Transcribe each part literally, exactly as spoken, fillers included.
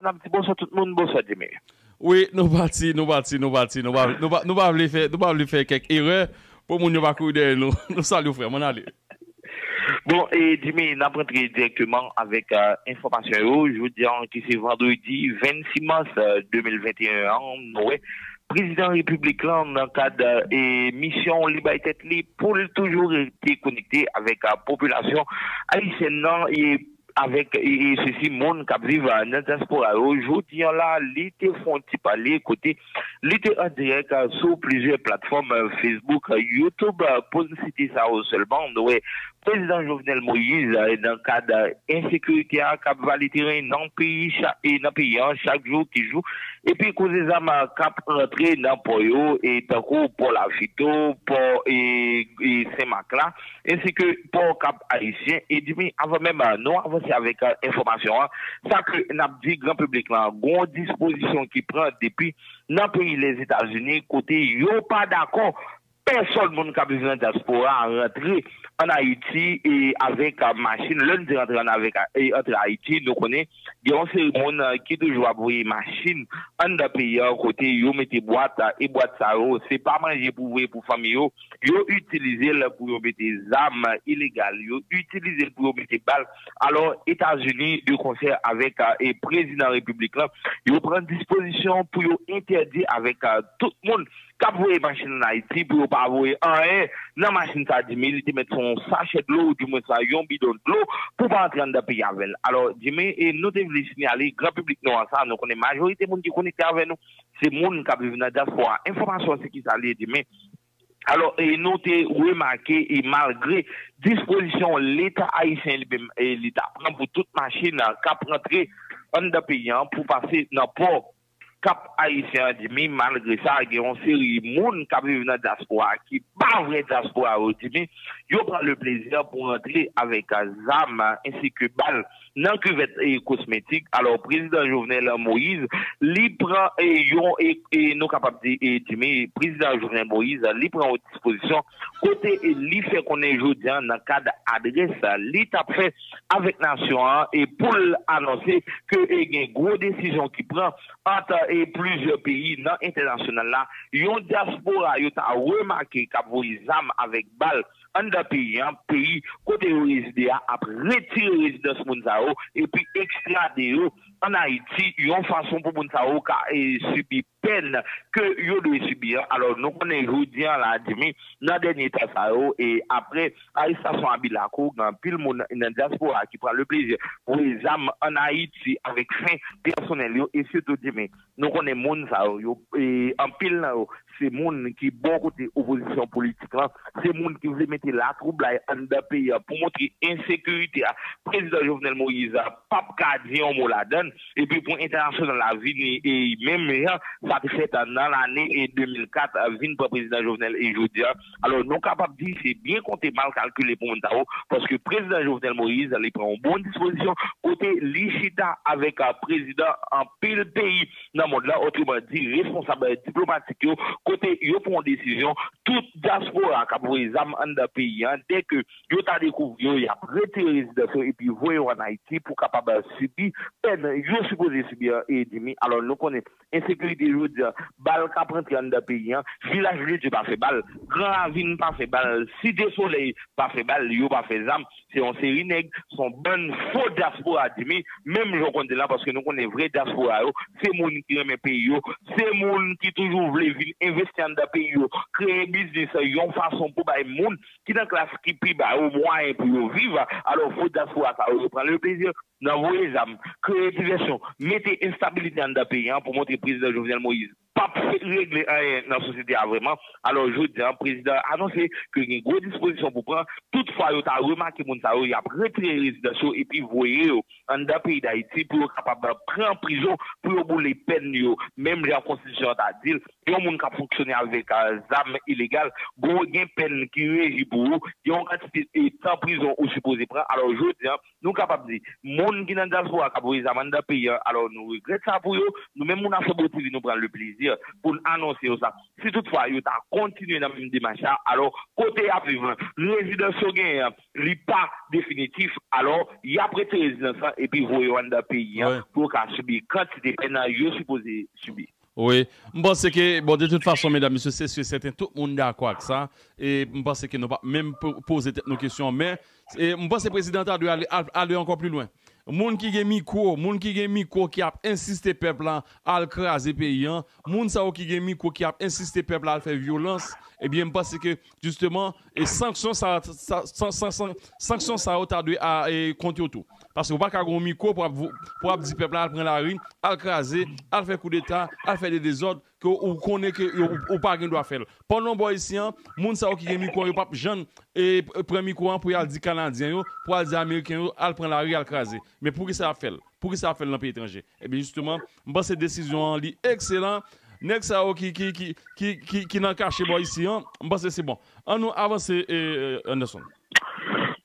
N ap di bonswa tout moun, bonswa Jimmy. Wi, nou pati, nou pati, nou pati, nou pa, nou pa, nou pa vle fè, nou pa vle fè kèk erè pou moun yo pa kouri dèyè nou. Nou salye w, frè m, ann ale. Bon, e Jimmy, n ap rantre dirèkteman avèk euh, enfòmasyon yo. Jodi a, ki se vandredi vennsis mas euh, de mil venteyen an, nou wè prezidan repiblik lan nan kad euh, e misyon li bay tèt li pou l toujou rete konekte avèk euh, popilasyon ayisyèn nan e avèk e, e sesi moun k ap viv euh, nan dyaspora yo. Jodi a la, li te fè yon ti pale kote li te an dirèk euh, sou plizyè platfòm euh, Facebook, euh, YouTube, euh, pou n site sa yo sèlman. Nou wè prezidan Jovenel Moïse euh, nan kad euh, ensekirite a k ap vale teren nan peyi cha- e nan peyi an chak jou ki jou, epi koze zam k ap rantre nan pò yo, e tankou pò Lafito, pò e, e Senmak la, ensi ke pò Kap Ayisyen. E Jimmy, avan menm nou avanse avèk euh, enfòmasyon an, sa ke n ap di gran piblik lan, gon dispozisyon ki pran depi nan peyi Lèzetazini, kote yo pa dakò pèsòn moun k ap viv nan dyaspora a rantre ann Ayiti e avèk euh, machin. Lè n di rantre ann avèk e antre Ayiti, nou konnen gen yon seri moun euh, ki toujou ap voye machin anndan peyi an, kote yo mete bwat euh, e bwat sa yo se pa manje pou voye pou fanmi yo. Yo itilize l pou yo mete zam ilegal, yo itilize l pou yo mete bal. Alò, Etazini, de konsè avèk euh, e prezidan repiblik lan, yo pran dispozisyon pou yo entèdi avèk euh, tout moun k ap voye machin ann Ayiti pou yo pa voye anyen nan machin sa. Jimmy, li te mèt se yon sachè dlo, ou dimwen sa yon bidon dlo, pou pa antre anndan peyi avè l. Alò, Jimmy, e nou te vle siyale gran piblik nou an sa, nou konnen majorite moun ki konekte avè nou, se moun k ap viv nan dyaspora. Enfòmasyon an se ki sa li ye, Jimmy. Alò, e nou te remake, e malgre dispozisyon Leta ayisyen li menm, e li ta pran pou tout machin k ap rantre anndan peyi an pou pase nan pò Kap Ayisyen an, Jimmy, malgre sa, gen yon seri moun k ap viv nan dyaspora ki pa vrè dyaspora yo, Jimmy, yo pran le plezi pou rantre avèk zam ensi ke bal nan kivèt e kosmetik. Alò, prezidan Jovenel Moïse, li pran e yon, e, e nou kapab di, e Jimmy, prezidan Jovenel Moïse, li pran yon dispozisyon kote e li fè konnen jodi a nan kad adrès li t ap fè avèk nasyon an e pou l anonse ke e gen gwo desizyon ki pran ant e plizyè peyi nan entènasyonal la, yon dyaspora yo ta remake k ap voye zam avèk bal anndan peyi an, peyi kote yo rezide a ap retire rezidans moun sa yo epi ekstrade yo ann Ayiti, yon fason pou moun sa yo ka e sibi pèn ke yo dwe sibi an. Alò, nou konnen jodi a la, Jimmy, nan dènye tan sa yo, e apre arestasyon Abilaco, gen anpil moun nan dyaspora ki pran le plezi voye zam ann Ayiti avèk fen pèsonèl yo, e sitou, Jimmy, nou konnen moun sa yo, yo e, anpil nan yo, se moun ki bò kote opozisyon politik lan, se moun ki vle mete latwoublay anndan peyi an pou montre ensekirite a. Prezidan Jovenel Moïse p ap ka di yon mo ladan l, epi pou entènasyonal la vini e menm jan sa te fèt nan lane e de mil kat, vin pran prezidan Jovenel e jodi a. Alò, nou kapab di se byen konte mal kalkile pou moun sa yo, paske prezidan Jovenel Moïse, li pran yon bon dispozisyon kote li chita avèk a, prezidan anpil peyi nan mond lan, otreman di, responsab diplomatik yo, kote yo pran yon desizyon, tout dyaspora k ap voye zam anndan peyi an, dèke yo ta dekouvri yo, y ap retire rezidans yo epi voye yo ann Ayiti pou kapab sibi pèn yo sipoze sibi an, e Jimmy. Alò, nou konnen ensekirite jodi a, bal k ap rantre anndan peyi an, Vilaj de Dye pa fè bal, Gran Ravin pa fè bal, Site Solèy pa fè bal, yo pa fè zam, se yon seri nèg, se yon bann fo dyaspora, Jimmy, menm jan w konn di la, paske nou konnen vrè dyaspora yo, se moun ki renmen peyi yo, se moun ki toujou vle vin envesti anndan peyi yo, kreye biznis yon fason pou bay moun ki nan klas ki pi ba yo mwayen pou yo viv. Alò, fo dyaspora sa yo, yo pran le plezi nan voye zam, kreye divèsyon, mete enstabilite anndan peyi an pou montre prezidan Jovenel Moïse p ap regle anyen nan sosyete a vrèman. Alò, jodi a, prezidan an anonse ke gen gwo dispozisyon pou pran. Toutfwa yo ta remake moun sa yo, y ap retire rezidans yo epi voye yo anndan peyi Dayiti pou yo kapab pran prizon, pou yo boule pèn yo, menm jan konstitisyon an ta di l. Yon moun k ap fonksyone avèk, a, zam ilegal, gon, gen pèn ki reji pou ou, gen yon kantite, e, tan prizon ou sipoze pran. Alò, jodi a, nou kapab di, moun ki nan dyaspora k ap voye zam anndan peyi a, alò, nou regrèt sa pou yo. Nou menm, moun Afè Bo T V, nou pran le plezi pou n anonse yo sa. Si toutfwa yo ta kontinye nan menm demach la, alò, kote y ap viv lan, rezidans yo genyen an, li pa definitif, alò, y ap retire rezidans lan epi voye yo anndan peyi an pou yo ka sibi kantite pèn yo sipoze sibi. Wi. M panse ke, bon, de tout fason, medam, mesye, se si e sèten, tout moun dakò ak sa. E m panse ke nou p ap menm po-, poze tèt nou kesyon, men, e m panse prezidan ta dwe ale, al-, ale ankò pli lwen. Moun ki gen mikwo, moun ki gen mikwo ki ap ensiste pèp la al kraze peyi an, moun sa yo ki gen mikwo ki ap ensiste pèp la al fè vyolans, ebyen, m panse ke, jisteman, e sanksyon sa, sa, san-, san-, san-, sanksyon sa yo ta dwe a, e, kont yo tou. Paske ou pa ka gen yon mikwo pou ap vo-, pou ap di pèp la al pran lari, al kraze, al fè koudeta, al fè de dezòd, ke ou konnen ke yo, ou, ou pa gen dwa fè l. Pandan w bò isi an, moun sa yo ki gen mikwo an, yo p ap janm, e, pran mikwo an pou y al di Kanadyen yo, pou al di Ameriken yo, al pran lari, al kraze. Men poukisa y ap fè l? Poukisa y ap fè l nan peyi etranje? Ebyen, jisteman, m panse desizyon an li ekselan. Nèg sa yo ki, ki, ki, ki, ki, ki nan kache bò isi an, m panse se bon. An nou avanse, e, e, Anderson.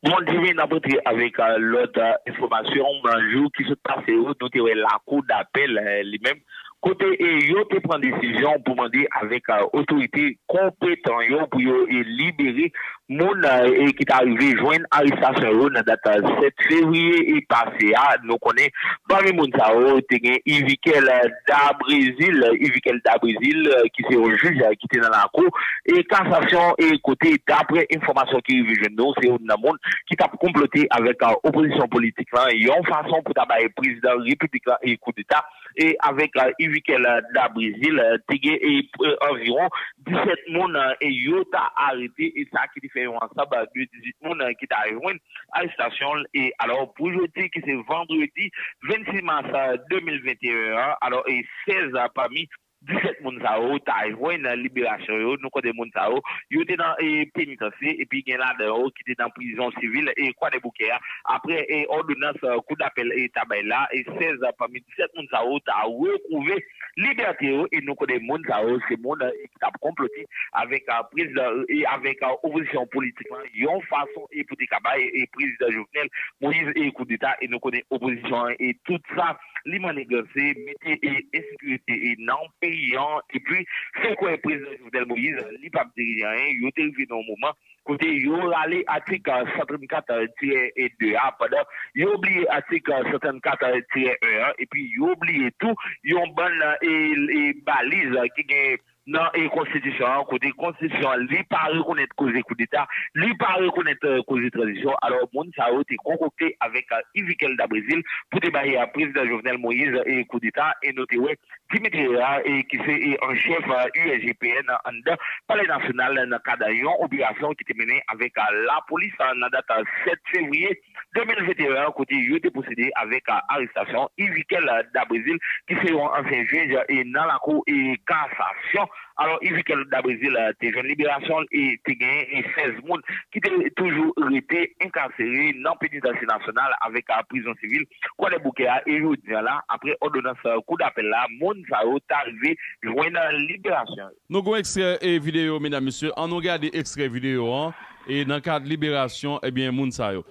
Bon, Jimmy, n ap antre avèk, a, lòt, a, enfòmasyon. Nan jou ki sot pase yo, nou te wè lakou dapèl, e, li menm, kote, e, yo te pran desizyon pou mande avèk, a, otorite konpetan yo pou yo, e, libere moun, e, e, ki ta rive jwenn arestasyon yo nan dat, a, sèt fevriye, e, pase a. Nou konnen pami moun sa yo, te gen Ivikel, a, Dabrezil, Ivikel Dabrezil, e, ki se yon jij, a, ki te nan lakou, e, kasasyon, e, kote, daprè enfòmasyon ki rive jwenn nou, se youn nan moun ki t ap konplote avèk, a, opozisyon politik lan, yon fason pou ta bay prezidan repiblik lan, e, koudeta. E avèk, a, Ivikel, a, Dabrezil, a, te gen, e, e, anviwon disèt moun, a, e yo ta arete, e sa ki te fè yon ansanm, a, de dizuit moun, a, ki ta jwenn arestasyon l. E alò, pou jodi, ki se vandredi vennsis mas, a, de mil venteyen an, alò, e sèz, a, pami disèt moun sa yo ta jwenn liberasyon yo. Nou konnen moun sa yo, yo te nan, e, penitansye, epi gen ladan yo ki te nan prizon sivil, e, Kwadèboukè a. Aprè, e, òdonans, e, kou dapèl, e, ta bay la, e, sèz pami disèt moun sa yo ta retwouve libète yo, e nou konnen moun sa yo, se moun, e, ki t ap konplote avèk, e, prezidan, e, avèk, e, opozisyon politik lan, yon fason, e, pou te ka bay, e, prezidan Jovenel Moïse, e, koudeta, e nou konnen opozisyon an, e tout sa, li maniganse, mete, e, ensekirite, e, nan peyi an, epi fè kwè prezidan Jovenel Moïse, li p ap dirije anyen, yo te rive nan yon moman, kote yo rale atik, e, san trannkat tirè de a, pandan yo bliye atik, e, san trannkat tirè en an, epi yo bliye tou yon bann, e, e, baliz, e, ki gen nan, e, konstitisyon an, kote konstitisyon an, li pa rekonèt koze koudeta, li pa rekonèt, e, koze tranzisyon. Alò, moun sa yo te konkokte avèk, e, Ivikel Dabrezil pou te bay, e, prezidan Jovenel Moïse, e, koudeta, e nou te wè Dimitri Herard, e, ki se, e, an chèf, e, U S G P N anndan Palè Nasyonal nan kad yon operasyon ki te mennen avèk, e, lapolis, e, nan dat, e, sèt fevriye de mil venteyen an, kote yo te pwosede avèk, e, arestasyon Ivikel, e, Dabrezil, ki se yon ansyen jij, e, nan lakou, e, kasasyon. Alò, Ivikel Dabrezil, e, te jwenn liberasyon l e te gen, e, sèz moun ki te toujou rete enkasere nan penitansye nasyonal avèk, e, prizon sivil Kwadèboukè a, e jodi a la, aprè òdonans, e, kou dapèl la, moun sa yo ta rive jwenn, e, liberasyon yo. Nou gon ekstrè, e, videyo, medam, mesye. Ann nou gade ekstrè videyo an. E nan kad liberasyon, ebyen, moun sa yo.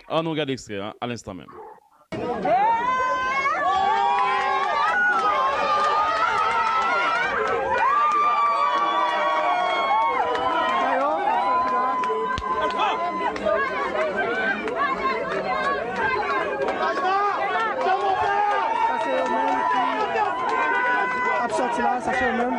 Ann nou gade ekstrè an, a lenstan menm. Sa se yo menm ki ap sòti la, sa se yo menm.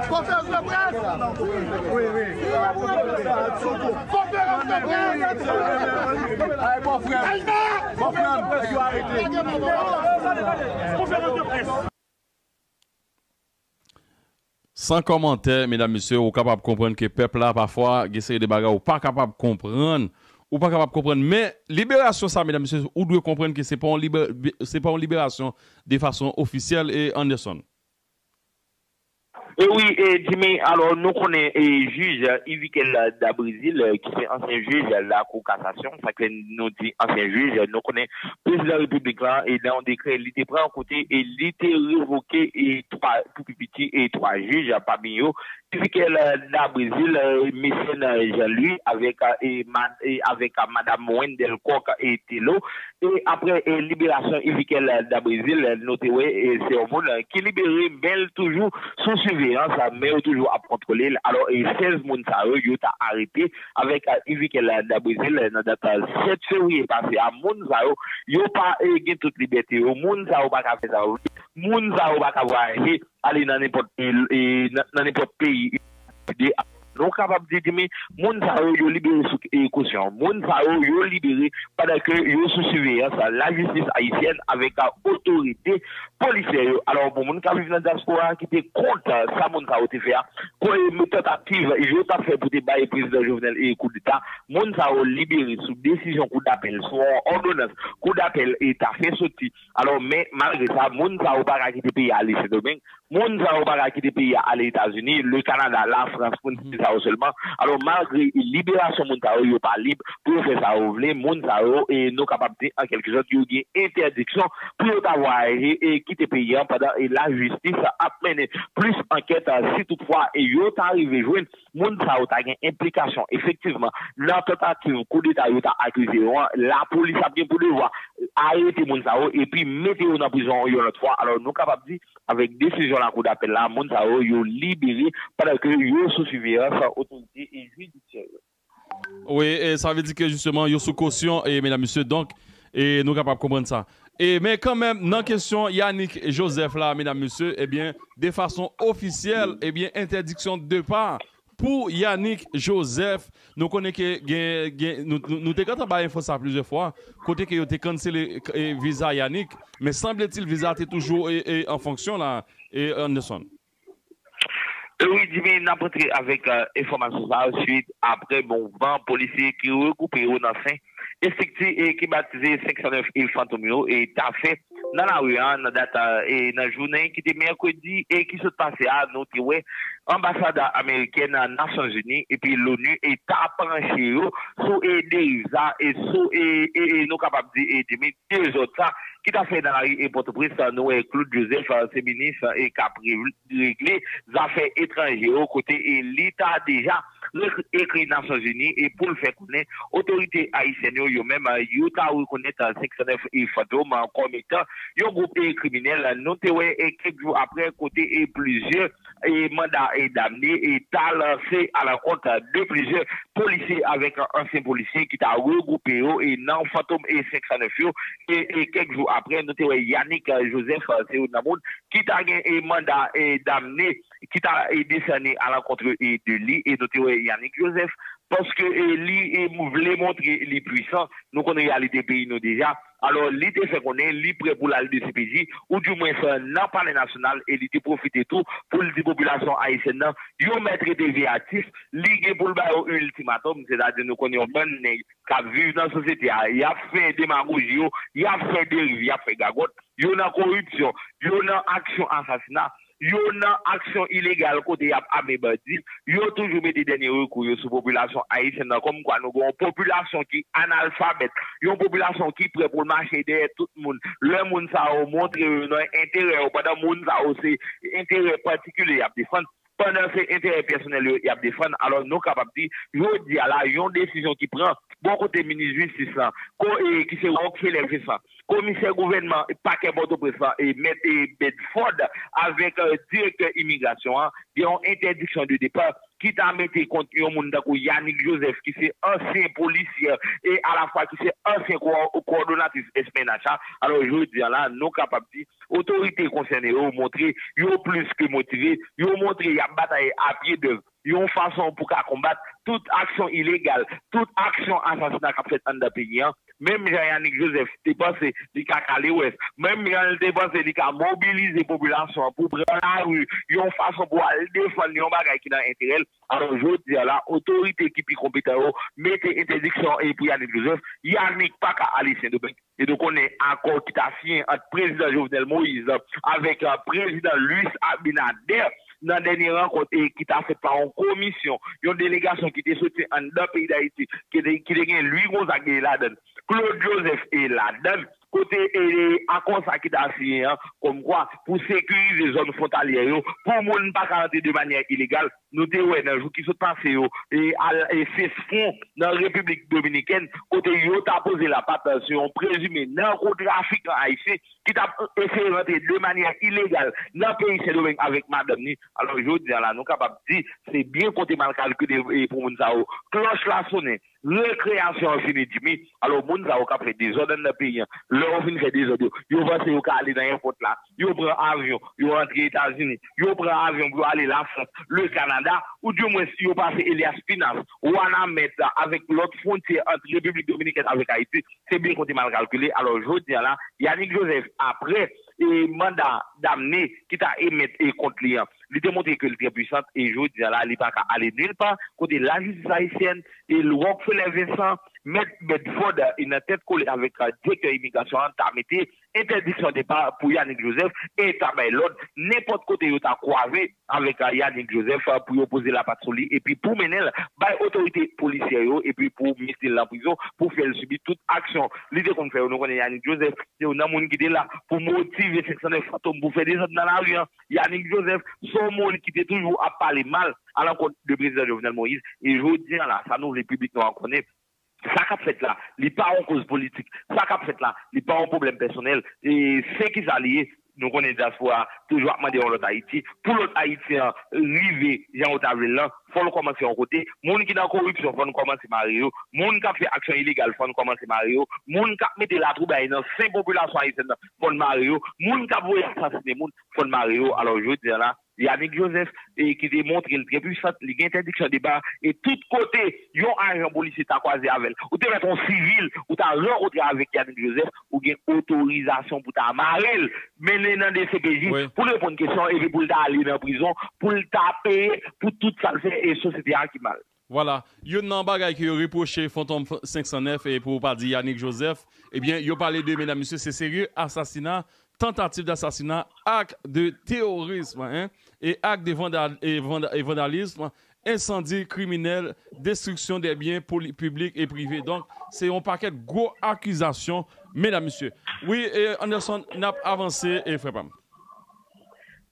Konferans de près. Konferans de près. Ay, bòfrè m. Bòfrè m, nèg yo arete. Konferans de près. San kòmantè, medam, mesye, ou kapab konprann ke pèp la, pafwa, gen seri de bagay ou pa kapab konprann. Ou pa kapab konprann. Men, liberasyon sa, medam, mesye, ou dwe konprann ke se pa yon libè-, se pa yon liberasyon de fason ofisyèl, e Anderson. E wi, e Jimmy, alò, nou konnen, e jij Yvikel Dabrésil, e, ki se ansyen jij lakou kasasyon, sa k fè nou di ansyen jij, nou konnen prezidan repiblik la, e nan yon dekrè li te pran kote, e li te revoke, e twa, pou pi piti, e twa jij, pami yo Yvikel Dabrésil, e Mécène Jean-Louis, avèk, e, mad-, e avèk, a, madam Wendelle Coq, e Telo. E apre, e liberasyon Yvikel Dabrésil, nou te wè, e se yon moun ki libere, men l toujou sou siveyans, men yo toujou ap kontwole l. Alò, e sèz moun sa yo, yo ta arete avèk, a, Yvikel Dabrésil nan dat, a, sèt fevriye pase a. Moun sa yo, yo pa, e, gen tout libète yo. Moun sa yo pa ka fè sa yo vle. Moun sa yo pa ka vwayaje, ale nan nenpòt, e, e, nan, nan nenpòt peyi. Nou kapab di, Jimmy, moun sa yo, yo libere sou, e, kosyon. Moun sa yo, yo libere pandan ke yo sou siveyans lajistis ayisyèn avèk, a, otorite polisyè yo. Alò, pou moun k ap viv nan dyaspora a ki te kont, a, sa moun sa yo te fè a, kon, e, tentative yo t ap fè pou te bay prezidan Jovenel, e, koudeta, moun sa yo libere sou desizyon koudapèl, sou yon òdonans koudapèl, e, ta fè soti. Alò, men, malgre sa, moun sa yo pa ka kite peyi a ale Sendomeng, moun sa yo pa ka kite peyi a ale Etazini, le Kanada, la Frans, pou n site sa yo sèlman. Alò, malgre liberasyon moun sa yo, yo pa lib pou yo fè sa yo vle, moun sa yo, e nou kapab di, an kèlke sòt, yo gen entèdiksyon pou yo ta vwayaje e kite peyi a pandan, e lajistis ap mennen plis ankèt, a, si toutfwa, e yo ta rive jwenn moun sa yo ta gen enplikasyon efektivman nan tantativ koudeta yo ta akize yo an, lapolis ap gen pou devwa arete moun sa yo epi mete yo nan prizon yon lòt fwa. Alò, nou kapab di, avèk desizyon lakou dapèl la, moun sa yo, yo libere pandan ke yo sou siveyans otorite e jidisyè yo. Wi, e sa vle di ke jisteman, yo sou kosyon, e medam, mesye, donk, e nou kapab konprann sa. E, men kanmenm, nan kesyon Yanick Joseph la, medam, mesye, ebyen, de fason ofisyèl, ebyen, entèdiksyon de depa pou Yanick Joseph. Nou konnen ke gen, gen, nou, nou, nou te gentan bay enfo sa plizyè fwa, kote ke yo te kansele, e, viza Yanick, men sanbletil viza te toujou, e, e, an fonksyon la, e, Anderson. E wi, Jimmy, n ap antre avèk, e, enfòmasyon sa a swit apre mouvman polisye ki regwoupe yo nan sen estrikti, e, ki batize senk san nèf e Fantom yo, e, ta fè nan lari a, nan dat, e, nan jounen ki te mèkredi, e, ki sot pase a, nou te wè anbasad amerikèn, Nasyonzini epi l'ONU, e, ta panche yo sou, e, deriv sa, e, sou, e, e, e, nou kapab di, e, Jimmy, dezòd sa ki ta fè nan lari, e, Pòtoprens, nou wè Claude Joseph, e, se minis, e, k ap regle zafè etranje yo, kote, e, li ta deja re-, ekri Nasyonzini, e, pou l fè konnen otorite ayisyèn yo, yo menm, e, yo ta rekonèt, e, senk san nèf e Fantom, e, kòm etan yon gwoup, e, kriminèl. Nou te wè, e, kèk jou apre, kote, e, plizyè, e, manda, e, damne, e, ta lanse alankont de plizyè polisye avèk ansyen polisye ki ta regwoupe yo, e, nan Fantom e senk san nèf yo, e, e, kèk jou apre, nou te wè Yanick, e, Joseph, e, se youn nan moun ki ta gen, e, manda, e, damne, ki ta, e, desène alankont, e, de li, e nou te wè Yanick Joseph, paske, e, li, e, vle montre li pwisan, nou konnen reyalite peyi nou deja, alò li te fè konnen li prè pou l al de C P J, ou di mwens nan Palè Nasyonal, e li te pwofite tou pou l di popilasyon ayisyèn nan, yo mèt rete veyatif, li gen pou l ba yo yon iltimatòm, sètadi nou konnen yon bann nèg k ap viv nan sosyete a, y ap fè demagoji yo, y ap fè deriv, y ap fè gagòt, yo nan koripsyon, yo nan aksyon asasina, yo nan aksyon ilegal kote y ap ame bandi, yo toujou mete dènye rekou yo sou popilasyon ayisyèn nan, kòmkwa nou gen yon popilasyon ki analfabèt, yon popilasyon ki prè pou l mache dèyè tout moun. Lè moun sa yo montre yo nan enterè yo, pandan moun sa yo se enterè patikilye y ap defann, pandan se enterè pèsonèl yo y ap defann, alò nou kapab di, jodi a la, yon desizyon ki pran bò kote minis jistis lan, ko-, e, ki se Rockefeller Vincent, komisè gouvènman pakè Pòtoprens lan, e mèt, e, Bedford, avèk, e, direktè imigrasyon an, gen yon entèdiksyon de depa ki ta mete kont yon moun tankou Yanick Joseph, ki se ansyen polisye e alafwa ki se ansyen ko-, kowòdonatris S P N H a. Alò, jodi a la, nou kapab di, otorite konsène yo montre yo plis ke motive, yo montre y ap batay a pye dèv yon fason pou ka konbat tout aksyon ilegal, tout aksyon asasina k ap fèt anndan peyi an. Menm jan Yanick Joseph te panse li ka kale wès, menm jan l te panse li ka mobilize popilasyon an pou pran lari yon fason pou al defann yon bagay ki nan enterè l. Alò, jodi a la, otorite ki pi konpetan yo mete entèdiksyon e pou Yanick Joseph, Yanick pa ka ale Sendomeng. E nou konnen akò ki ta siyen ant prezidan Jovenel Moïse avèk prezidan Luis Abinader nan dènye rankont e ki ta fèt pa yon komisyon, yon delegasyon ki te soti anndan peyi Dayiti, ki te, ki te gen Louis Gonzague ladan l, Claude Joseph e ladan l, kote e akò sa ki ta siyen an, kòmkwa pou sekirize zòn fwontalyè yo, pou moun pa ka antre de manyè ilegal. Nou te wè nan jou ki sot pase yo, e al e Cesfront nan Repiblik Dominikèn, kote yo ta poze lapat sou yon prezime nakotrafikan ayisyen ki t ap eseye rantre de manyè ilegal nan peyi Sendomeng avèk madanm ni. Alò, jodi a la, nou kapab di se byen konte mal kalkile e pou moun sa yo. Klòch la sonnen, rekreyasyon an fini, Jimmy. Alò, moun sa yo k ap fè dezòd anndan peyi an, lè yo fin fè dezòd yo, yo panse yo ka ale nan èpòt la, yo pran avyon, yo antre Etazini, yo pran avyon pou yo ale Lafrans, le Kanada, oudimwens yo pase Elias Pinas, Wanament, avèk lòt fwontyè ant Repiblik Dominikèn avèk Ayiti. Se byen konte mal kalkile. Alò, jodi a la, Yanick Joseph, apre e manda damne ki ta emèt e kont li an, li te montre ke l trè pwisan e jodi a la, li pa ka ale nil pa. Kote lajistis ayisyèn e Rockefeller Vincent, Mèt Bedford, e nan tèt kole avèk direktè imigrasyon an, ta mete entèdiksyon depa pou Yanick Joseph e ta bay lòd nenpòt kote yo ta kwaze avèk Yanick Joseph pou yo poze lapat sou li epi pou mennen l bay otorite polisyè yo epi pou mete l nan prizon pou fè l sibi tout aksyon li te konn fè yo. Nou konnen Yanick Joseph se youn nan moun ki te la pou motive senk san nèf Fantom pou fè dezòd nan lari an. Yanick Joseph se yon moun ki te toujou ap pale mal alankont de prezidan Jovenel Moïse. E jodi a la, sa nou vle piblik nou an konnen, sa k ap fèt la, li pa yon koz politik. Sa k ap fèt la, li pa yon pwoblèm pèsonèl. E se kisa li ye? Nou konnen dyaspora toujou ap mande yon lòt Ayiti. Pou lòt Ayiti an rive jan yo ta vle l lan, fò l kòmanse yon kote. Moun ki nan koripsyon, fò n kòmanse mare yo. Moun k ap fè aksyon ilegal, fò n kòmanse mare yo. Moun k ap mete latwoubay nan sen popilasyon ayisyèn nan, fò n mare yo. Moun k ap voye asasinen moun, fò n mare yo. Alò, jodi a la, Yanick Joseph, e ki te montre l trè pwisan, li gen entèdiksyon deba, e tout kote yon ajan polisye ta kwaze avè l, ou te mèt yon sivil, ou ta rankontre avèk Yanick Joseph, ou gen otorizasyon pou ta mare l, mennen nan D C P J, pou l reponn kesyon, epi pou l ta ale nan prizon, pou l ta peye pou tout sa l fè e sosyete a ki mal. Vwala, youn nan bagay ke yo repwoche Fantom senk san nèf, e pou w pa di Yanick Joseph, ebyen, yo pale de, medam, mesye, se serye asasina, tantativ de asasina, ak de teworism, en, e ak de vandal, e vanda-, e vandalism, ensandi kriminèl, destriksyon de byen poli-, piblik e prive. Donk, se yon pakèt gwo akizasyon, medam, mesye. Wi, e Anderson, n ap avanse, e frè pa m.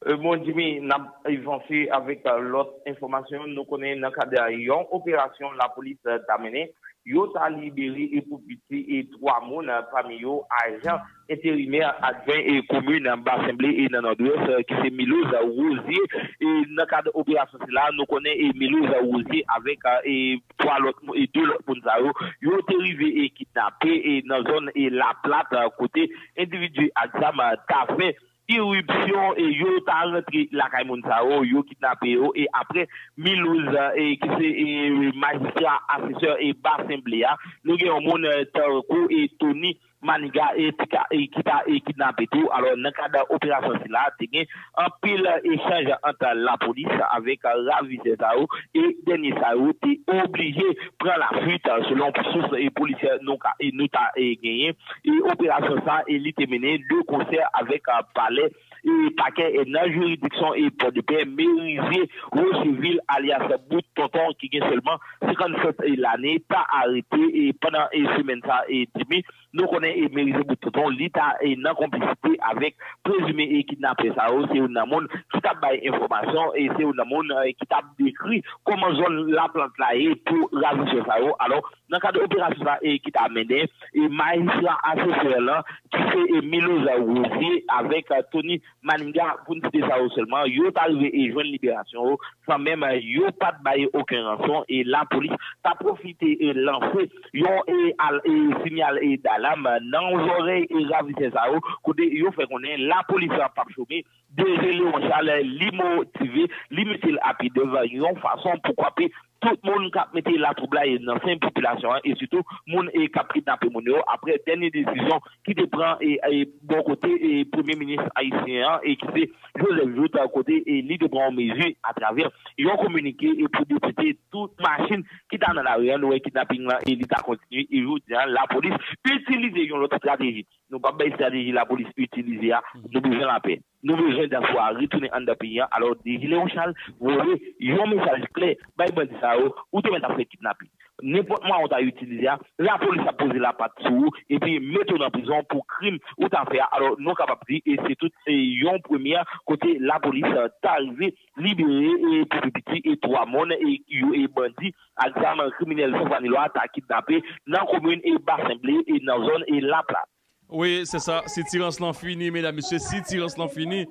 E, bon, Jimmy, n ap avanse avèk, e, lòt enfòmasyon. Nou konnen nan kad yon operasyon lapolis, e, ta mennen, yo ta libere e pou piti e twa moun, e, pami yo ajan enterimè adjwen e komin Basen Ble e nan Nòdwès, e, ki se Milouz Rosier. E nan kad operasyon sila, nou konnen e Milouz Rosier avèk, e, twa lòt, e de lòt moun sa yo, yo te rive e kidnape e nan zòn e Laplat, e, kote endividi ak zam, e, ta fè iripsyon e yo ta rantre lakay moun sa yo, yo kidnape yo e apre Milouz, e ki se, e, majistra asesè e Basen Ble a, nou gen yon moun, e, tankou e Tony Maniga e ki ta, e ki ta, e kidnape tou. Alò, nan kad operasyon sila, te gen anpil echanj ant lapolis avèk ravizè sa yo e dènye sa yo te oblije pran lafwit, selon sous e polisye nou ka, e nou ta, e genyen. E operasyon sa, e li te mennen de konsè avèk, a, palè, e pakè, e nan jiridiksyon e Pòdepè, Merizier Rocheville, alyas Bout Tonton, ki gen sèlman senkannsèt lane, ta arete, e pandan, e semèn sa, e Jimmy, nou konnen, e Merizier Bout Tonton, li ta, e nan konplisite avèk prezime, e kidnapè sa yo, se youn nan moun ki t ap bay enfòmasyon, e se youn nan moun, e ki t ap dekri kòman zòn Laplat la ye pou ravizè sa yo. Alò, Nan kad operasyon sa a, e ki ta mennen, e majistra asesè lan, ki se e Milouz Rosier avèk, e, Tony Manigat, pou n site sa yo sèlman, yo ta rive e jwenn liberasyon yo, san menm, e, yo pa t bay okenn ranson, e lapolis ta pwofite e lanse yon e al-, e sinyal e dalam nan zòrèy e ravisè sa yo, kote yo fè konnen lapolis p ap chome, D G Léon Charles, li motive, li mete l a pye dèv yon fason pou kwape tout moun k ap mete latwoublay nan sen popilasyon an, e sitou moun e k ap kidnape moun yo, apre dènye desizyon ki te pran e, e bò kote e premye minis ayisyen an, e ki se Joseph Jouthe, kote e li te pran yon mezi atravè yon kominike e pou depòte tout machin ki ta nan lari an. Nou wè kidnaping lan e li ta kontinye, e jodi a lapolis itilize yon lòt estrateji. Nou p ap bay estrateji lapolis itilize a. Nou bezwen lapè. Nou bezwen dyaspora a retounen anndan peyi an. Alò, D G Léon Charles voye yon mesaj klè bay bandi sa yo, ou te mèt ap fè kidnaping. Nenpòt mwayen ou ta itilize a, lapolis ap poze lapat sou ou, epi mete w nan prizon pou krim ou ta fè a. Alò, nou kapab di, e se tout, e yon premyè kote lapolis, e, ta rive libere, e pou pi piti, e twa moun, e yo, e bandi ak zam kriminèl San Fwa Nilwa ta kidnape nan komin e Basen Ble, e nan zòn e Laplat. Wi, se sa, sitirans lan fini, medam, mesye, sitirans lan fini.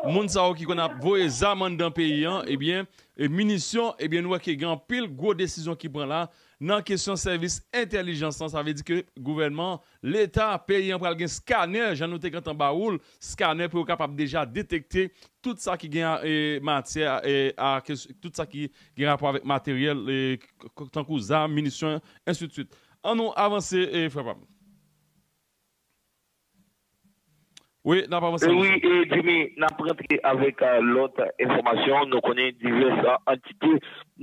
Moun sa yo ki konn ap voye zam anndan peyi an, ebyen, e minisyon, ebyen, nou wè ke gen anpil gwo desizyon ki pran la nan kesyon sèvis entèlijans lan. Sa vle di ke gouvènman, Leta, peyi an pral gen skanè, jan nou te gentan ba ou l, skanè pou yo kapab deja detekte tout sa ki gen, e, matyè, e, a kes-, tout sa ki gen rapò avèk materyèl, e, k-, k-, tankou zam, minisyon, ensidswit. An nou avanse, e, frè pa m. Wi, n ap avanse. E wi, e Jimmy, n ap rantre avèk, e, lòt enfòmasyon. Nou konnen divès, e, antite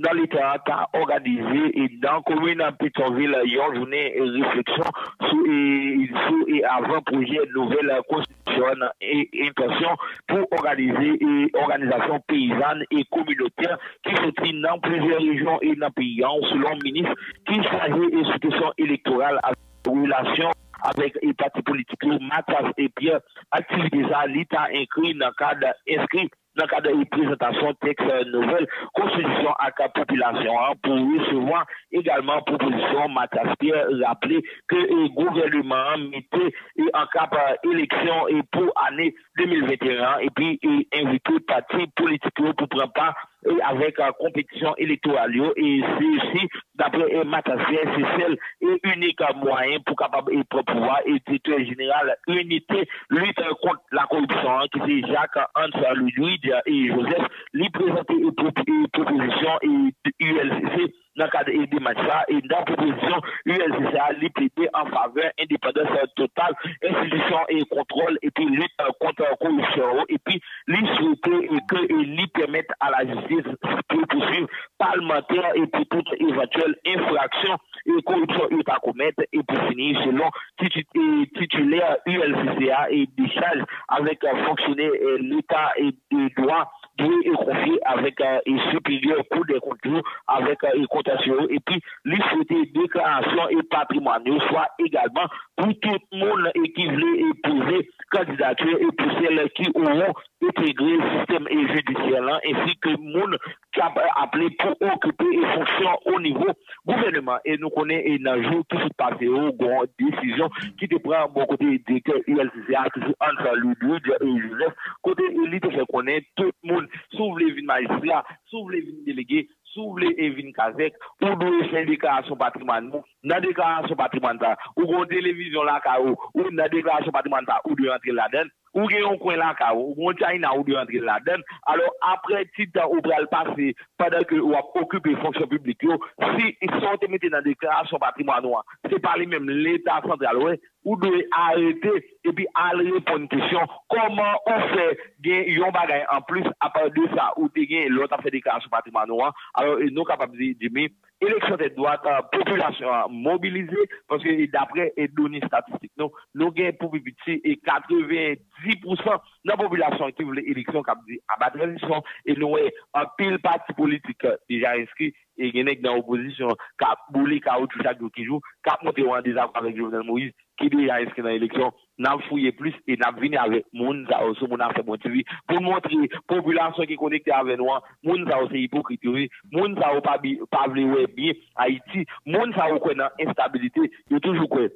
nan Leta a ta òganize, e nan komin Petyonvil, yon jounen, e, refleksyon sou, e, sou, e, avan pwojè nouvèl, e, konstitisyon an, e, entansyon pou òganize, e, òganizasyon peyizàn e kominotè ki soti nan plizyè rejyon e nan peyi an, selon minis ki chaje, e, sou kesyon elektoral ak relasyon avèk, e, pati politik yo, Mathias Pierre. Aktivite sa a, li ta enkri nan kad, enskri nan kad, e, prezantasyon tèks, e, nouvèl konstitisyon ak popilasyon an pou resevwa egalman pwopozisyon Mathias Pierre. Raple ke, e, gouvèneman an mete, e, an kap, e, eleksyon, e, pou ane de mil venteyen an, epi, e, envite pati politik yo pou pran pa, e, avèk, e, konpetisyon elektoral yo, e se osi, dapre, e, Mathias Pierre, se sèl e inik, e, mwayen pou kapab, e, pran pouvwa, e direktè jeneral Inite Lit Kont Lakoripsyon an, ki se Jacques Hans Ludwig, e, Joseph, li prezante, e, pwo-, e, pwopozisyon, e, U L C C nan kad, e, demach sa, e nan pwopozisyon U L C C a, li plede an favè endepandans total enstitisyon e kontwòl epi lit kont koripsyon yo, epi li swete, e, ke, e, li pèmèt a lajistis pou pouswiv palmantè e pou tout evantyèl enfraksyon e koripsyon yo ta komèt, e pou fini, selon titi-, e, titilè U L C C a, e dechaj avèk, e, fonksyonè, e, Leta e de dwa dwe, e, konfye avèk, e, e, siperyè Kou dè Kont yo avèk, e, e, kontansye yo, epi li swete deklarasyon e patrimwàn yo, swa egalman pou tout moun, e, ki vle, e, poze kandidati, e, pou sèl ki owo entegre sistèm, e, jidisyè lan, ensi ke moun k ap aple pou okipe, e, fonksyon o nivo gouvèneman. E nou konnen, e nan jou ki sot pase yo, gon desizyon ki te pran bò kote direktè U L C C a, ki se Hans Ludwig, e, Joseph, kote, e, li te fè konnen tout moun, si w vle vin majistra, si w vle vin delege, si w vle, e, vin kazèk, ou dwe fè deklarasyon patrimwàn ou. Nan deklarasyon patrimwàn sa, ou gon televizyon lakay ou, ou nan deklarasyon patrimwàn sa, ou dwe antre ladan l. Ou gen yon kwen lakay ou, ou gen yon china, ou dwe antre ladan l. Alò, apre ti tan ou pral pase pandan ke w ap okipe fonksyon piblik yo, si sa w te mete nan deklarasyon patrimwàn ou an, se pa li menm Leta santral wè, ou dwe arete epi al reponn kesyon kòman ou fè gen yon bagay anplis apa de sa ou te gen lè w t ap fè deklarasyon patrimwàn ou an. Alò, e nou kapab di, Jimmy, eleksyon tèt dwat, popilasyon an mobilize, paske e dapre e done estatistik nou, nou gen pou pi piti e katrevenndis pousan nan popilasyon ki vle eleksyon k ap di aba tranzisyon, e nou wè anpil pati politik deja enskri, e gen nèg nan opozisyon k ap boule kawotchou chak jou ki jou, k ap montre yo an dezakò avèk Jovenel Moïse. ki deja enskri nan eleksyon, n ap fouye plis e n ap vini avèk moun sa yo sou Moun Afè Bon T V pou n montre popilasyon ki konekte avè nou an, moun sa yo se ipokrit yo ye, moun sa yo pa bi, pa vle wè byen Ayiti, moun sa yo kwè nan enstabilite, yo toujou kwè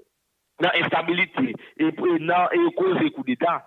nan enstabilite e, e nan e koze koudeta,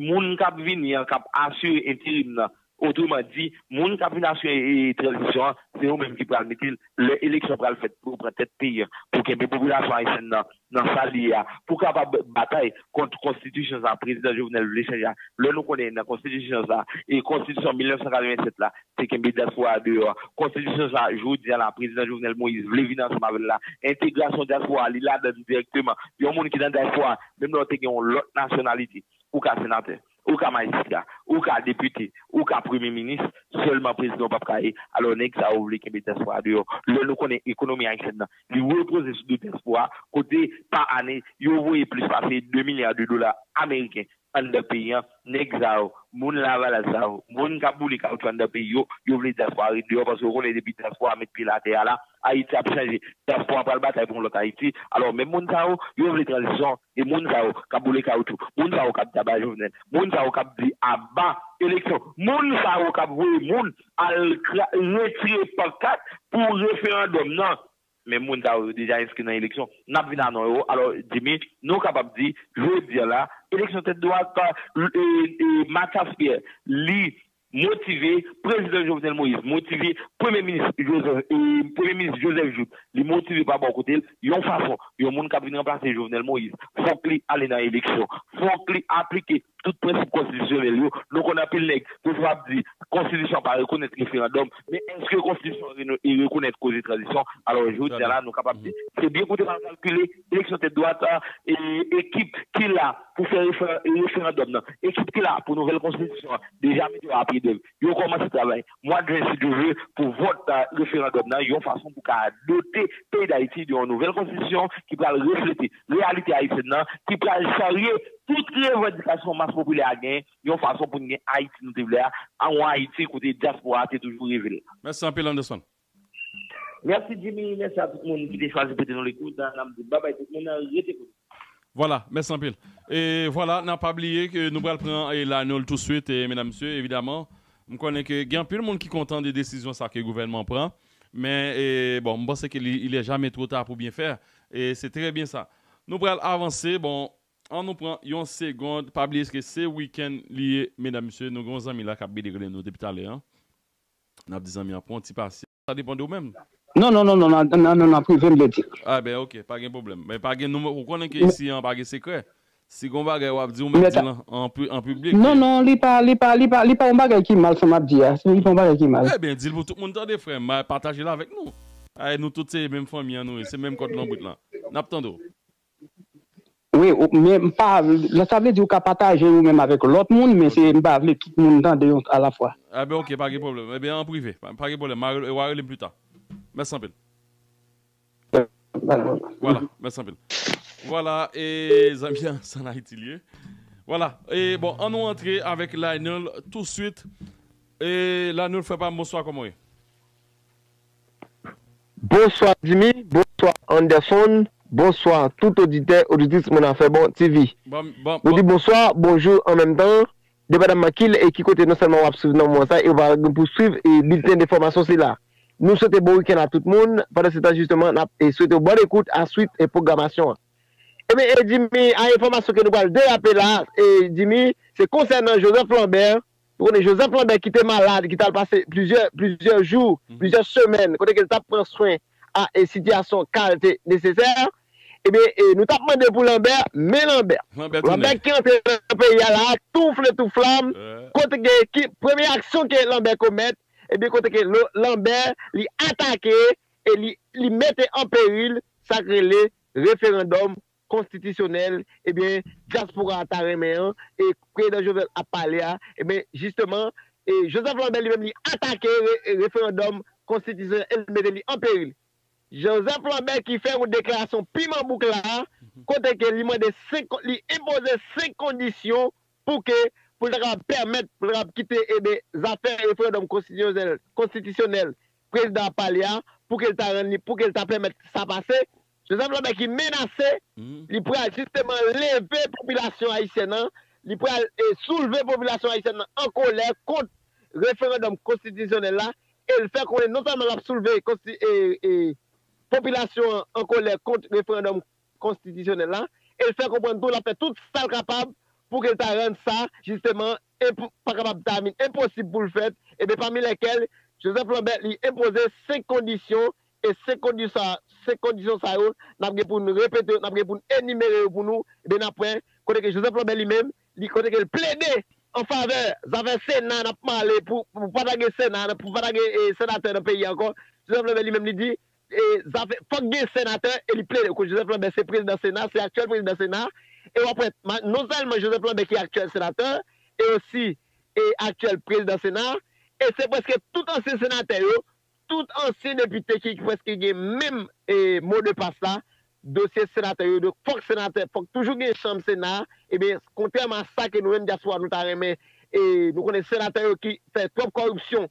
moun k ap vini an, k ap asire enterim nan, otreman di, moun k ap vin asire e, tranzisyon an, se yo menm ki pral mete l lè eleksyon pral fèt pou yo pran tèt peyi an, pou kenbe popilasyon ayisyèn nan nan sa l ye a, pou kapab batay kont konstitisyon sa prezidan Jovenel vle chanje a. Lè nou konnen nan konstitisyon sa, e konstitisyon mil nèf san katrevennsèt la, te kenbe dyaspora a deyò. Konstitisyon sa, jodi a la, prezidan Jovenel Moïse vle vin ansanm avè l la. Entegrasyon dyaspora a, li ladan l dirèkteman. Yon moun ki nan dyaspora, menm lè w te gen yon lòt nasyonalite, ou ka senatè, ou ka majistra, ou ka depite, ou ka premye minis, sèlman prezidan w p ap ka ye. Alò, nèg sa yo vle kenbe dyaspora a deyò. Lè nou konnen ekonomi ayisyèn nan, li repoze sou do dyaspora, kote pa ane, yo voye plis pase de milya de dola ameriken anndan peyi an, nèg sa yo, moun Lavalas sa yo, moun k ap boule kawoutchou anndan peyi yo, yo vle dyaspora ret deyò, paske yo konnen depi dyaspora met pye l atè a la, Ayiti ap chanje. Dyaspora pral batay pou yon lòt Ayiti. Alò, menm moun sa yo, yo vle tranzisyon, e moun sa yo k ap boule kawoutchou, moun sa yo k ap di aba Jovenel, moun sa yo k ap di aba eleksyon, moun sa yo k ap voye moun al kra- retire pankat pou referandòm nan. Men moun sa yo, yo deja enskri nan eleksyon. N ap vin a non yo. Alò, Jimmy, nou kapab di, jodi a la, eleksyon tèt dwat, e, e, Mathias Pierre, li motive, prezidan Jovenel Moïse motive, premye minis Joseph, e, premye minis Joseph Jouthe, li motive pa bò kote l, yon fason, yon moun k ap vin ranplase Jovenel Moïse, fòk li ale nan eleksyon, fòk li aplike tout prensip konstitisyonèl yo. Nou konn anpil nèg toujou ap di konstitisyon pa rekonèt referandòm, men èske konstitisyon re- e rekonèt koze tranzisyon? Alò, jodi a la, nou kapab di, se byen koute mal kalkile, eleksyon tèt dwat, e, ekip ki la pou fè refer- referandòm nan, ekip ki la pou nouvèl konstitisyon an, deja mete yo a pye dèv. Yo kòmanse travay mwa jen, si Dye vle, pou vòt, a, referandòm nan, yon fason pou ka dote peyi Dayiti de yon nouvèl konstitisyon ki pral reflete reyalite ayisyèn nan, ki pral charye tout revandikasyon mas popilè a genyen, yon fason pou n gen Ayiti nou te vle a, a yon Ayiti kote dyaspora a te toujou reve l. Mèsi anpil, Anderson. Mèsi, Jimmy. Mèsi a tout moun ki te chwazi prete nou lekout. N ap di babay tout moun, rete koute. Vwala, mèsi anpil. E vwala, n a pa bliye ke nou pral pran, e, Lionel touswit, e, medam, mesye, evidaman. M konnen ke gen anpil moun ki kontan de desizyon sa ke gouvènman an pran, men, e, bon, m panse ke li, il est jamais trop tard pour bien faire, e se trè byen sa. Nou pral avanse, bon, an nou pran yon segond, pa bliye ke se wikenn li ye, medam, mesye, nou gen yon zanmi la k ap bedegre nou depi talè, an. N ap di zanmi an pran yon ti pasyans. Sa depann de ou menm. Non, non, non, non, nan, nan, nan, nan prive, m vle di. A, ben, ok, pa gen pwoblèm. Men pa gen nou, ou konnen ke isi an pa gen sekrè. Si gen yon bagay w ap di, ou mèt di l an, an pi- an piblik. Non, non, li pa, li pa, li pa, li pa yon bagay ki mal, sa m ap di a. Li pa yon bagay ki mal. Ebyen, di l pou tout moun tande, frè m. Pataje l avèk nou. Ay, nou tout se menm fanmi an nou ye, se menm kòd lonbrit lan. N ap tande w. Wi, ou- men m pa, sa vle di ou ka pataje ou menm avèk lòt moun, men se m pa vle tout moun tande yon alafwa. Ebyen, ok, pa gen pwoblèm. Ebyen, an prive, pa, pa gen pwoblèm. W a rele m pita. Mèsi anpil. Vwala, mèsi anpil. Vwala, e zanmi an, se ann Ayiti li ye. Vwala, e bon, an nou antre avèk Lionel touswit. E Lionel, frè pa m, bonswa, kòman w ye? Bonswa Jimmy, bonswa Anderson, bonswa tout oditè, oditris Moun Afè Bon T V. Bon, bon, nou di bonswa, bonjou an menm tan, depandaman ki lè e ki kote non sèlman w ap swiv nan moman sa, e w va gen pou swiv e bilten de enfòmasyon sila. Nou swete bon wikenn a tout moun. Pandan se tan, jisteman, n ap, e, swete w bòn ekout a swit e pwogramasyon an. Ebyen, e, Jimmy, a enfòmasyon ke nou pral derape la, e, Jimmy, se konsènan Joseph Lambert. Nou konnen Joseph Lambert ki te malad, ki t al pase plizyè, plizyè jou, plizyè semèn, kote ke l t ap pran swen a, e, sitiyasyon ka l te nesesè. Ebyen, e, nou t ap mande pou Lambert, men Lambert. Lambert ki antre nan peyi a la, tou fle tou flam, kote ke, ki, premye aksyon ke Lambert komèt, ebyen, kote ke lo- Lambert, li atake e li, li mete an peril sa k rele referandòm konstitisyonèl, ebyen, dyaspora a ta renmen an, e prezidan Jovenel ap pale a, ebyen, jisteman, e Joseph Lambert li menm li atake re- referandòm konstitisyonèl e li mete li an peril. Joseph Lambert ki fè yon deklarasyon piman bouk la, kote ke li mande senk, li enpoze senk kondisyon pou ke, pou l ta kapab pèmèt, pou l ta kapab kite, ebyen, zafè referandòm konstitisyonèl, konstitisyonèl prezidan ap pale a, pou ke l ta rann li, pou ke l ta pèmèt sa pase, Joseph Lambert ki menase, li pral jisteman leve popilasyon ayisyèn nan, li pral e, soulve popilasyon ayisyèn nan an kolè kont referandòm konstitisyonèl la, e l fè konnen non sèlman l ap soulve konsti- e, e, popilasyon an an kolè kont referandòm konstitisyonèl la, e l fè konprann tou l ap fè tout sa l kapab pou ke l ta rann sa, jisteman, enp- pa kapab ta vin enposib pou l fèt, ebyen, pami lèkèl Joseph Lambert li enpoze senk kondisyon, e senk kondisyon, senk kondisyon sa yo, n ap gen pou n repete yo, n ap gen pou n enimere yo pou nou, ebyen, n ap wè kote ke Joseph Lambert li menm, li kote ke l plede an favè zafè Sena, n ap pale pou, pou pa ta gen Sena, pou pa ta gen e, senatè nan peyi a ankò. Joseph Lambert li menm li di, e, zafè, fòk gen senatè, e li plede. Kou Joseph Lambert se prezidan Sena, se aktyèl prezidan Sena, e w ap wè, ma- non sèlman Joseph Lambert ki aktyèl senatè, e osi e aktyèl prezidan Sena, e se prèske tout ansyen senatè yo, tout ansyen depite ki prèske gen menm e mo de pas la, dosye senatè yo, donk fòk senatè, fòk toujou gen chanm Sena, ebyen, kontrèman a sa ke nou menm dyaspora nou ta renmen, e nou konnen senatè yo ki fè twòp kòripsyon,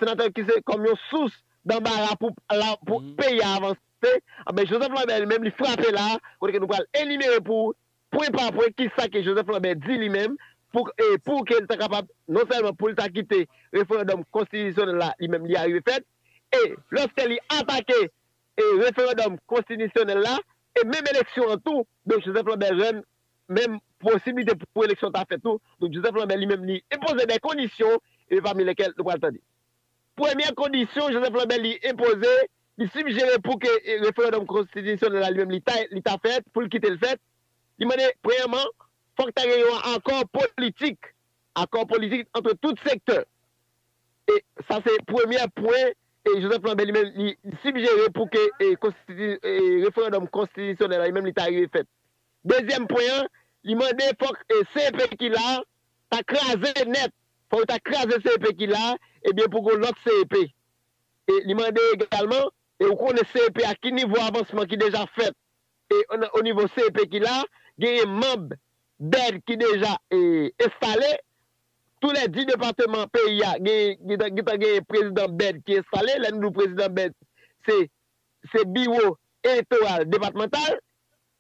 senatè yo ki se kòm yon sous danbara pou, la, pou peyi a avanse, anben Joseph Lambert li menm li frape la, kote ke nou pral enimere pou pwen pa pwen kisa ke Joseph Lambert di li menm, pou, e, pou ke l ta kapab, non sèlman pou l ta kite referandòm konstitisyonèl la, li menm li arive fèt, e lòske li atake e, referandòm konstitisyonèl la, e menm eleksyon an tou, donk Joseph Lambert rann menm posiblite pou eleksyon ta fèt tou, donk Joseph Lambert li menm li enpoze de kondisyon, e pami lèkèl nou pral tande. Premyè kondisyon Joseph Lambert li enpoze, li sijere pou ke e, referandòm konstitisyonèl la li menm li ta, li ta fèt, pou l kite l fèt, li mande, premyèman, fòk ta gen yon akò politik, akò politik ant tout sektè. E sa se premyè pwen e Joseph Lambert li menm li sijere pou ke e, konstiti- e, referandòm konstitisyonèl la li menm li ta rive fèt. Dezyèm pwen an, li mande fòk e, C E P ki la ta kraze nèt. Fòk yo ta kraze C E P ki la, ebyen pou gen lòt C E P. E li mande egalman, e ou konnen C E P a ki nivo avansman ki deja fèt, e o nivo C E P ki la, genyen manm bèd ki deja e, enstale. Tou lè dis depatman peyi a, gen, gentan genyen prezidan bèd ki enstale. Lè nou di w prezidan bèd, se, se biwo elektoral depatmantal.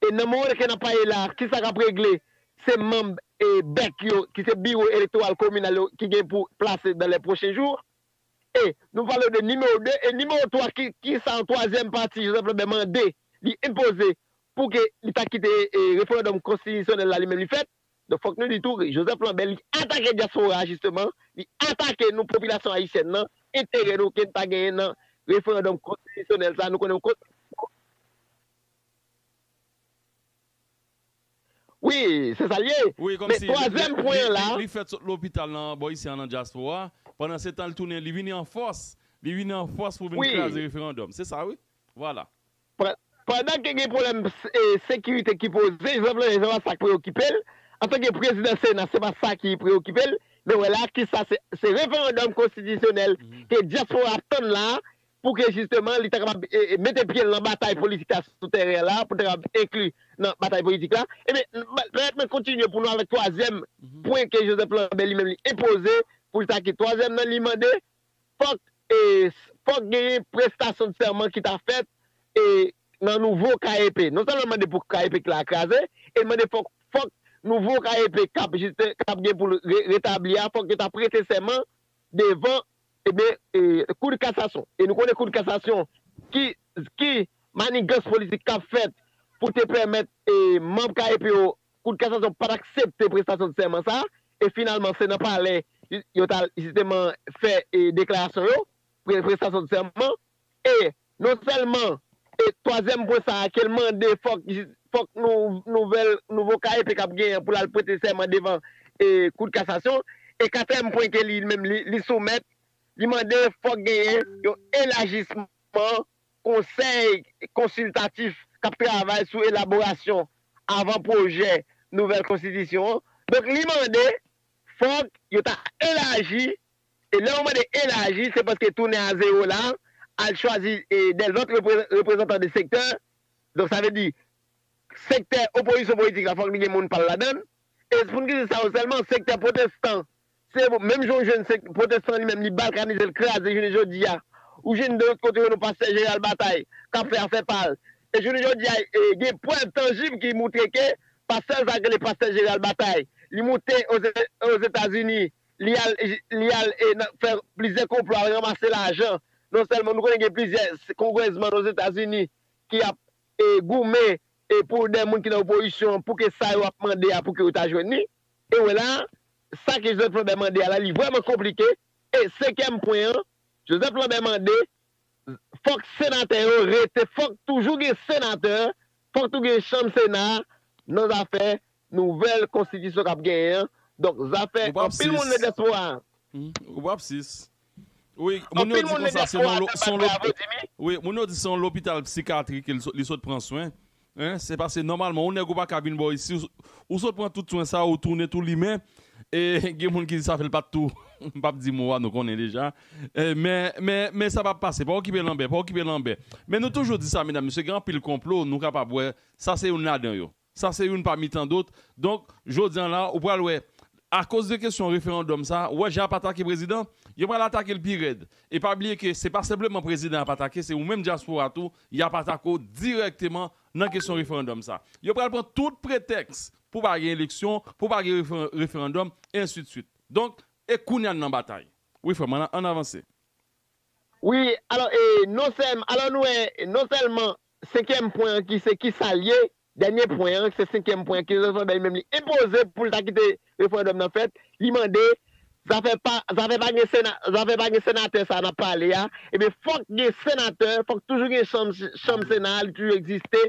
E nan moman ke n ap pale la, kisa k ap regle? Se manm e bèk yo, ki se biwo elektoral kominal yo, ki gen pou plase dans les prochains jours. E nou pale de nimewo de, e nimewo twa, ki, ki sa an twazyèm pati Joseph Lambert mande, li enpoze pou ke li ta kite e, referandòm konstitisyonèl la li menm li fèt. Donk, fòk nou di tou, Joseph Lambert, li atake dyaspora a, jisteman, li atake nou, popilasyon ayisyèn nan, enterè nou ke n ta genyen nan referandòm konstitisyonèl sa, nou konnen yon konstitisyon. Wi, se sa l ye. Wi, kòmsi li, li, li, li, li fèt sot lopital nan bò isi a nan dyaspora. Pandan se tan, li tounen, li vini an fòs. Li vini an fòs pou vin kraze referandòm. Se sa, wi. Vwala. Pandan ke gen pwoblèm e, sekirite ki poze, Joseph Lambert, se pa sa k preokipe l. Antanke prezidan Sena, se pa sa ki preokipe l. Men wè la, kisa se, se referandòm konstitisyonèl ke dyaspora ap tann la, pou ke jisteman li ta kapab e, e, mete pye l nan batay politik la sou teren an la, pou l ta kapab enkli nan batay politik la. Ebyen, pèmèt mwen kontinye pou nou avèk twazyèm pwen ke Joseph Lambert li menm li enpoze pou l ta kite. Twazyèm nan, li mande fòk e, fòk genyen prestasyon de sèman ki ta fèt e, nan nouvo K E P. Non sèlman mande pou K E P ki la kraze, e mande fòk, fòk nouvo K E P k ap jiste, k ap gen pou l re, retabli a, fòk yo ta prete sèman devan ebyen, e, Kou de Kasasyon. E nou konnen Kou de Kasasyon, ki, ki manigans politik k ap fèt pou te pèmèt e, manm K E P yo, Kou de Kasasyon pa t aksepte prestasyon de sèman sa a, e finalman se nan palè yo t al jisteman fè e, deklarasyon yo, pre, prestasyon de sèman, e non sèlman e twazyèm pwen sa a ke l mande fòk, fòk nou, nouvèl, nouvo K E P k ap genyen pou l al prete sèman devan e, Kou de Kasasyon, e katriyèm pwen ke li menm li, li soumèt, li mande fòk genyen yon elajisman konsèy konsiltatif k ap travay sou elaborasyon avan pwojè nouvèl konstitisyon an. Donk, li mande fòk yo ta elaji, e lè yo mande elaji, se paske tounen a zewo la, al chwazi e, de lòt reprezantan de sektè. Donk, sa vle di, sektè opozisyon politik la, fòk li gen moun pa l ladan l. E pou n di sa yo sèlman, sektè pwotestan, se menm jan w jwenn pwotestan li menm, li balkanize, l kraze jounen jodi a. Ou jwenn de lòt kote, yo nou pastè Jeneral Batay, k ap fè afè pa l. E jounen jodi a, e, gen prèv tanjib ki moutre ke pastè sa k rele pastè Gérald Bataille, li moute Oze-, Ozetazini, li al, li al e, nan, fè plizyè konplo, al ranmase lajan. Non sèlman nou konnen gen plizyè s-, kongrèsmann Ozetazini ki ap e, goumen e, pou de moun ki nan opozisyon, pou ke sa yo ap mande a, pou ke yo ta jwenn li. E wè la, sa ke Joseph Lambert mande a la, li vrèman konplike. E senkyèm pwen an, Joseph Lambert mande, fòk senatè yo rete, fòk toujou gen senatè, fòk toujou gen chanm Sena nan zafè nouvèl konstitisyon k ap genyen an. Donk, zafè anpil moun nan dyaspora. Ou p ap sis. Wi, moun yo di konsa se yon lo- se yon lo- wi, moun yo di se yon lopital psikatrik ke li sot- li sot pran swen. Hein, se paske nòmalman yon nèg ou pa ka vin bò isi, ou, ou sot pran tout swen sa, ou tounen tou limen. E gen moun ki di sa fè l pa t tou. M p ap di mo a, nou konnen deja. E, men, men, men sa p ap pase. Pa okipe Lanbè, pa okipe Lanbè. Men nou toujou di sa, medam, mesye, gen anpil konplo, nou kapab wè. Sa se youn ladan yo. Sa se youn pami tan dot. Donk, jodi a la, ou pral wè, akoz de kesyon referandòm sa, ou wè jan y ap atake prezidan, yo pral atake l pi rèd. E pa bliye ke se pa senpleman prezidan y ap atake, se ou menm dyaspora tou, y ap atake w dirèkteman nan kesyon referandòm sa. Yo pral pran tout pretèks pou pa gen eleksyon, pou pa gen refer- referandòm, e ensidswit. Donk, e kounye a n nan batay. Wi, frè m, ann, ann avanse. Wi, alò, e, non sèlman, alò nou wè, non sèlman senkyèm pwen an ki se ki sa l ye, dènye pwen an, se senkyèm pwen an ki Joseph Lambert li menm li enpoze pou l ta kite referandòm nan fèt, li mande, zafè pa, zafè pa gen sena, zafè pa gen senatè sa n ap pale a, ebyen fòk gen senatè, fòk toujou gen chanm, chanm Sena a, li toujou egziste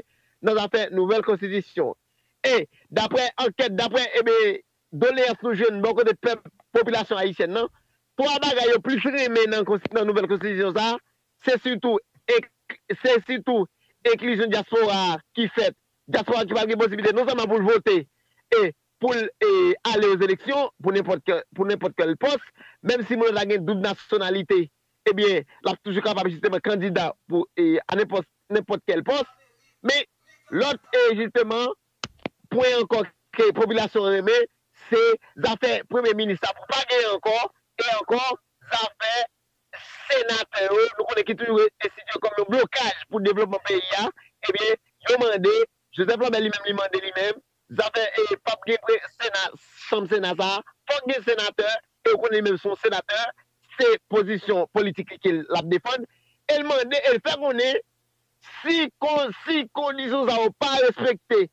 nan zafè nouvèl konstitisyon. E, daprè ankèt, daprè, ebyen, doleyans nou jwenn bò kote pèp, popilasyon ayisyèn nan, twa bagay yo plis renmen nan konsti- nan nouvèl konstitisyon sa a, se sitou, se sitou enklizyon dyaspora a ki fèt. Dyaspora a ki pral gen posiblite non sèlman pou l vote e pou l e, ale ozeleksyon pou nenpòt kè- pou nenpòt kèl pòs, menm si moun nan ta gen doub nasyonalite, ebyen, l ap toujou kapab jisteman kandida pou e, a nenpòt nenpòt kèl pòs. Men, lòt e, jisteman, pwen ankò ke popilasyon an renmen, se zafè premye minis la pou pa genyen ankò, e ankò zafè senatè yo, nou konnen ki toujou enstitiye kòm yon blokaj pou devlopman peyi a, ebyen, yo mande, Joseph Lambert li menm, li mande li menm, zafè e p ap gen pre- sena, chanm Sena sa a, fòk gen senatè, e ou konnen li menm se yon senatè, se pozisyon politik li ke l ap defann, e l mande, e l fè konnen, si kon- si kondisyon sa yo pa respekte,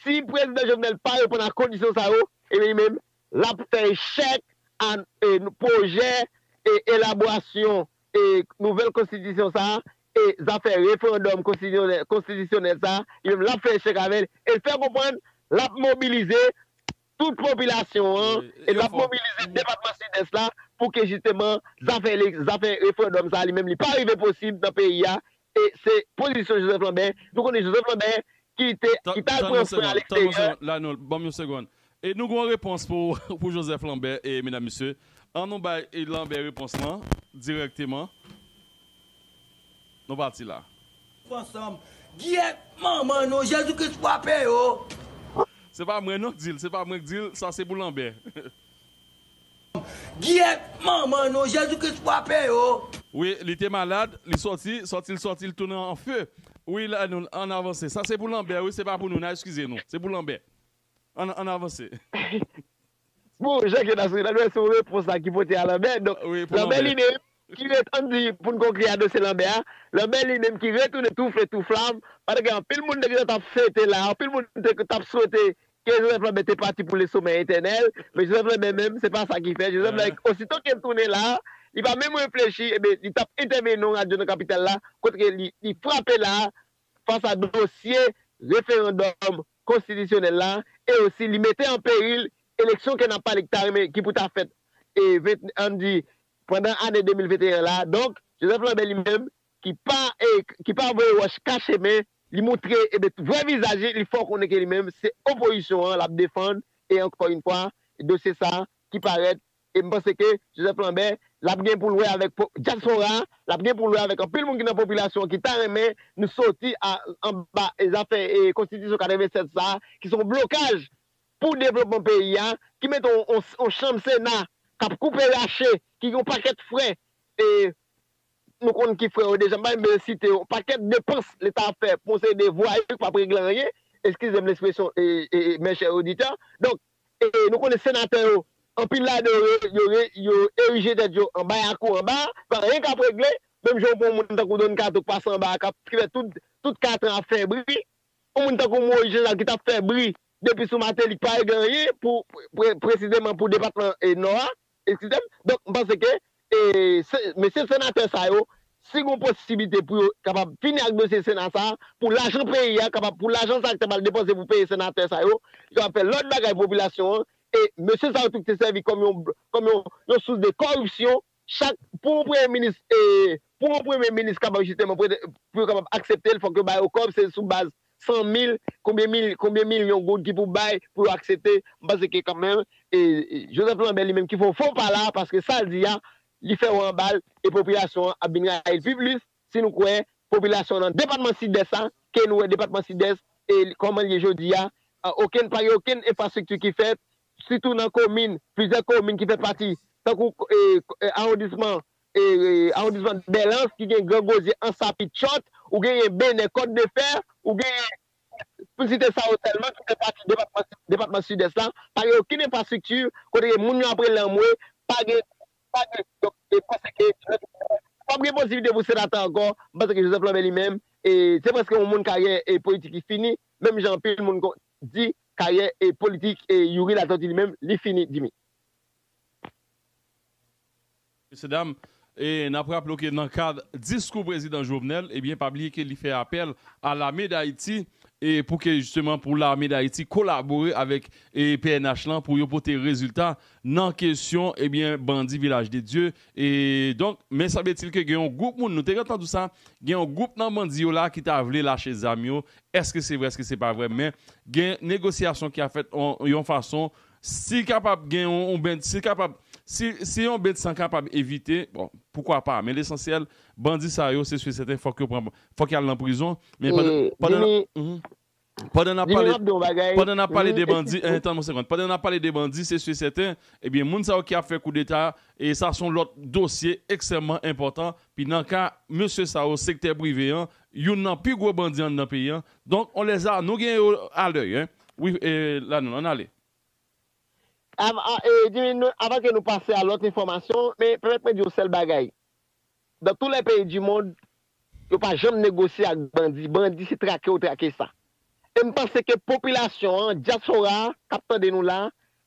si prezidan Jovenel pa reponn a kondisyon sa yo, ebyen li menm, l ap fè echèk a e, pwojè e elaborasyon e nouvèl konstitisyon sa a, e zafè referandòm konstitisyonèl, konstitisyonèl sa a, li menm l ap fè echèk avè l, e l fè konprann l ap mobilize tout popilasyon an, e l ap mobilize depatman Sidès la pou ke jisteman zafè ele- zafè referandòm sa a li menm li pa rive posib nan peyi a, e se pozisyon Joseph Lambert. Nou konnen Joseph Lambert ki te ki t al pran swen alegzerye. Lanol, ban m yon segonn. E nou gen yon repons pou, pou Joseph Lambert, e medam, mesye. An nou bay e Lambert repons lan dirèkteman. Nou pati la. Ansanm. Gyèt manman nou, Jezi Kris frape yo. Se pa mwen non k di l, se pa mwen k di l, sa se pou Lambert. Gyèt manman nou, Jezi Kris frape yo. Wi, li te malad, li sòti, sòti l sòti, l tounen an fe. Wi, la nou ann avanse. Sa se pou Lambert, wi, se pa pou nou, n a eskize nou. Se pou Lambert. Ann, ann avanse. Bon, jan ke n ap sou la, nou wè se yon repons la ki pote a Lambert. Donk, Lambert li menm, ki ret, ann di, pou n konkli a dosye Lambert a, Lambert li menm ki retounen toufle touflam, pandan gen anpil moun te gentan t ap fete la, anpil moun te t ap swete ke Joseph Lambert te pati pou le somè etènèl, men Joseph Lambert menm, se pa sa ki fèt. Joseph Lambert, osito ke l tounen la, li pa menm reflechi, ebyen, li t ap entèveni nan yon radyo nan kapital la, kote ke li, li frape la, fas a dosye referandòm konstitisyonèl la, e osi li mete an peril eleksyon ke n ap pale ki ta renmen, ki pou ta fèt, e ven, ann di, pandan ane de mil venteyen la. Donk, Joseph Lambert li menm, ki pa, e, ki pa voye wòch kache men, li moutre, ebyen, vrè vizaj li, li fè w konnen ke li menm, se opozisyon an l ap defann, e ankò yon fwa, dosye sa a ki parèt, e m panse ke Joseph Lambert, l ap gen pou l wè avèk po- dyaspora a, l ap gen pou l wè avèk anpil moun ki nan popilasyon an ki ta renmen nou soti a, anba, e, zafè, e, konstitisyon katrevennsèt sa a, ki se yon blokaj pou devlopman peyi a, ki mete yon, yon, yon chanm Sena k ap koupe rache, ki gen yon pakèt frè, e, nou konn ki frè yo deja, m pa menm bezwen site yo, pakèt depans Leta ap fè pou yon seri de vwayou k p ap regle anyen, eskize m lekspresyon, e, e, e, mes chers auditeurs. Donk, e, nou konnen senatè yo, anpil ladan yo, yo, yo, yo erije tèt yo anba yakou anba, pa anyen k ap regle, menm jan w pran yon moun tankou Don Kato k pase anba a, k ap, ki fè tout, tout katran ap fè bri, yon moun tankou Moïse Jean Jacques ki t ap fè bri depi sou Martelly k pa regle anyen pou, pre-, presizeman pou depatman, e, Nò a, eskize m. Donk, m panse ke, e, se, mesye senatè sa yo, si gon posiblite pou yo kapab fini ak dosye Sena sa a, pou lajan peyi a kapab, pou lajan sa a ki ta pral depanse pou peye senatè sa yo, yo kapab fè lòt bagay popilasyon an, e mesye sa yo tou ki te sèvi kòm yon, kòm yon, yon sous de kòripsyon, chak, pou yon premye minis, e, pou yon premye minis kapab jisteman, pou, pou yo kapab aksepte l, fòk yo ba yo kòb, se sou baz san mil, konbyen mil, konbyen milyon goud ki pou bay, pou yo aksepte. M panse ke kanmenm, e, e, Joseph Lambert li menm ki fè yon fo pa la, paske sa l di a, li fè yo anba l, e popilasyon an ap vin rayi l pi plis, si nou kwè popilasyon nan depatman Sidès la, ke nou wè depatman Sidès, e kòman l ye jodi a, a, okenn, pa gen okenn enfrastrikti ki fèt, sitou nan komin, plizyè komin ki fè pati, tankou, e, e, awondisman, e, e, awondisman Dèlans, ki gen Gran Gozye, Ansa, Pitchòt, ou genyen Benè, Kòt de Fè, ou genyen, pou n site sa yo sèlman, ki fè pati depatman, depatman Sidès la, pa gen okenn enfrastrikti, kote ke moun yo ap rele anmwe, pa gen, pa gen, donk, e, m panse ke, p ap gen posiblite pou senatè ankò, m panse ke Joseph Lambert li menm, e, se prèske yon moun karyè, e, politik li fini, menm jan anpil moun ko-, di karyè, e, politik, e, Youri Latortue li menm, li fini, Jimmy. Mesye dam, e, n ap raple w ke nan kad diskou prezidan Jovenel, ebyen, pa bliye ke li fè apèl a Lame Dayiti, e, pou ke, jisteman, pou Lame Dayiti kolabore avèk, e, P N H lan pou yo pote rezilta nan kesyon, ebyen, bandi Vilaj de Dye. E, donk, men sanble-t-il ke gen yon gwoup moun, nou te gentan di w sa, gen yon gwoup nan bandi yo la ki ta vle lache zam yo. Èske se vre, èske se pa vre? Men gen negosyasyon ki ap fèt yon, yon fason, si kapab gen yon, yon bend, si kapab, si, si yon bend san kapab evite, bon, poukwa pa? Men lesansyèl, bandi sa yo, se si sèten, fòk yo pran, fòk y al nan prizon. Men pandan, e, pandan, Jimmy, mhm. Pandan n ap pale, pandan n ap pale de bandi, eh, tann yon segond. Pandan n ap pale de bandi, se si sèten, ebyen, moun sa yo ki ap fè koudeta, e sa se yon lòt dosye ekstrèmman enpòtan. Pi nan ka mesye sa yo, sektè prive an, youn nan pi gwo bandi anndan peyi an. Donk, on lè sa, nou gen yo alè, en. Wi, e, la, nou, ann ale. Av-, a, e, Jimmy, nou, avan ke nou pase a lòt enfòmasyon, men pèmèt mwen di yon sèl bagay. Dans tous les pays du monde, yo pa janm negosye ak bandi. Bandi se trake yo trake sa. E m panse ke popilasyon an, dyaspora a, k ap tande nou la,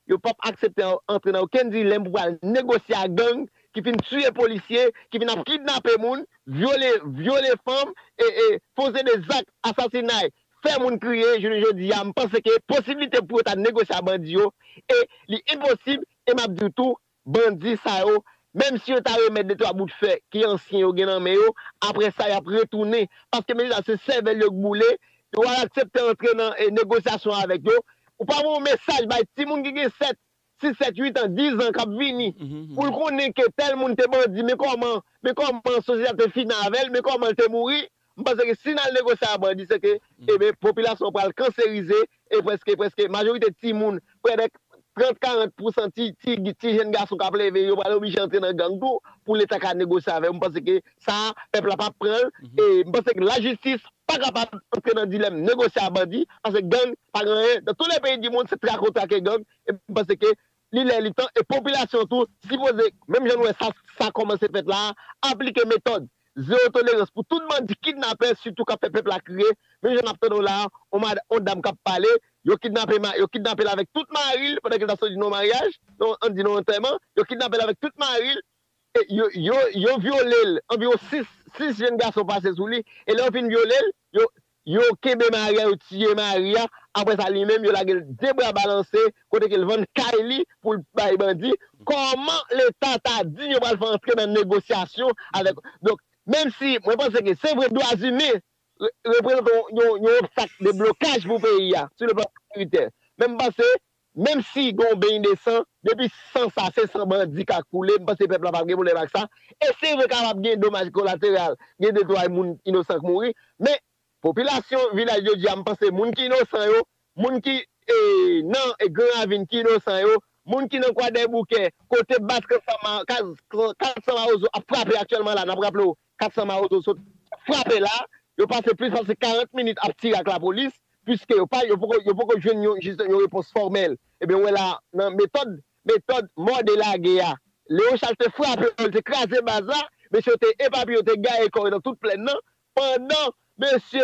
yo p ap aksepte an-, antre nan okenn dilèm pou pral negosye ak gang ki fin tiye polisye, ki fin ap kidnape moun, vyole, vyole fanm, e, e, poze de zak asasinay, fè moun kriye, jounen jodi a, m panse ke posiblite pou yo ta negosye ak bandi yo, e li enposib, e m ap di w tou, bandi sa yo, menm si yo ta remèt de twa bout fè ke ansyen yo gen nan men yo, apre sa, y ap retounen. Paske mesye sa, se sèvèl yo k boule, yo al aksepte antre nan, e, negosyasyon avèk yo. Ou pa voye yon mesaj bay timoun ki gen sèt, sis, sèt, uit an, diz an k ap vini, pou l konnen ke tèl moun te bandi, men kòman, men kòman sosyete a te fini avè l, men kòman l te mouri. M panse ke si n al negosye ak bandi, se ke, ebyen, popilasyon an pral kanserize, e prèske, prèske, majorite timoun, prè de trant, karant pousan ti, ti, ti jèn gason k ap leve, yo pral oblije antre nan gang tou, pou Leta ka negosye avè yo. M panse ke sa, pèp la p ap pran l, e m panse ke lajistis pa kapab antre nan dilèm negosye ak bandi, paske gang pa gen anyen. Dans tous les pays du monde, se trake w trake gang, e m panse ke li lè, li tan, e popilasyon tou, sipoze, menm jan nou wè sa, sa kòmanse fèt la a, aplike metòd zewo tolerans pou tout bandi kidnapè, sitou k ap fè pèp la kriye. Menm jan n ap tande w la a, on mad-, on dam k ap pale, yo kidnape ma-, yo kidnape l avèk tout mari l, pandan ke l t ap soti nan yon maryaj, nan, ann di nan yon antèman, yo kidnape l avèk tout mari l, e yo, yo, yo vyole l, anviwon sis, sis jèn gason pase sou li, e lè yo fin vyole l, yo, yo kenbe mari a, yo tiye mari a, apre sa li menm, yo lage l de bra balanse, kote ke l vann kay li pou l bay bandi. Kòman Leta ta di yo pral fè antre nan negosyasyon avèk, donk, menm si mwen panse ke se vre dwa imen re-, reprezante yon, yon, yon obstak de blokaj pou peyi a, sou le plan sekiritè. Men m panse, menm si gen yon beny de san, depi san sa, se san bandi k ap koule, m panse pèp la p ap gen pwoblèm ak sa. E se vre kapab gen domaj kolateral, gen de twa moun inosan k mouri, men popilasyon Vilaj de Dye a, m panse moun ki inosan yo, moun ki, e, nan, e, Gran Ravin ki inosan yo, moun ki nan Kwadèboukè, kote baz Kat San Ma-, Kat San Mawozo ap frape aktyèlman la, n ap raple w, Kat San Mawozo sot frape la, yo pase plis pase karant minit ap tire ak lapolis, piske yo pa, yo poko, yo poko jwenn yon, jis yon repons fòmèl. Ebyen, w wè la, nan metòd, metòd mòde lage a, Léon Charles te frape yo, li te kraze baz la, mesye yo te epapiye, yo te gaye kò yo nan tout plèn nan, pandan mesye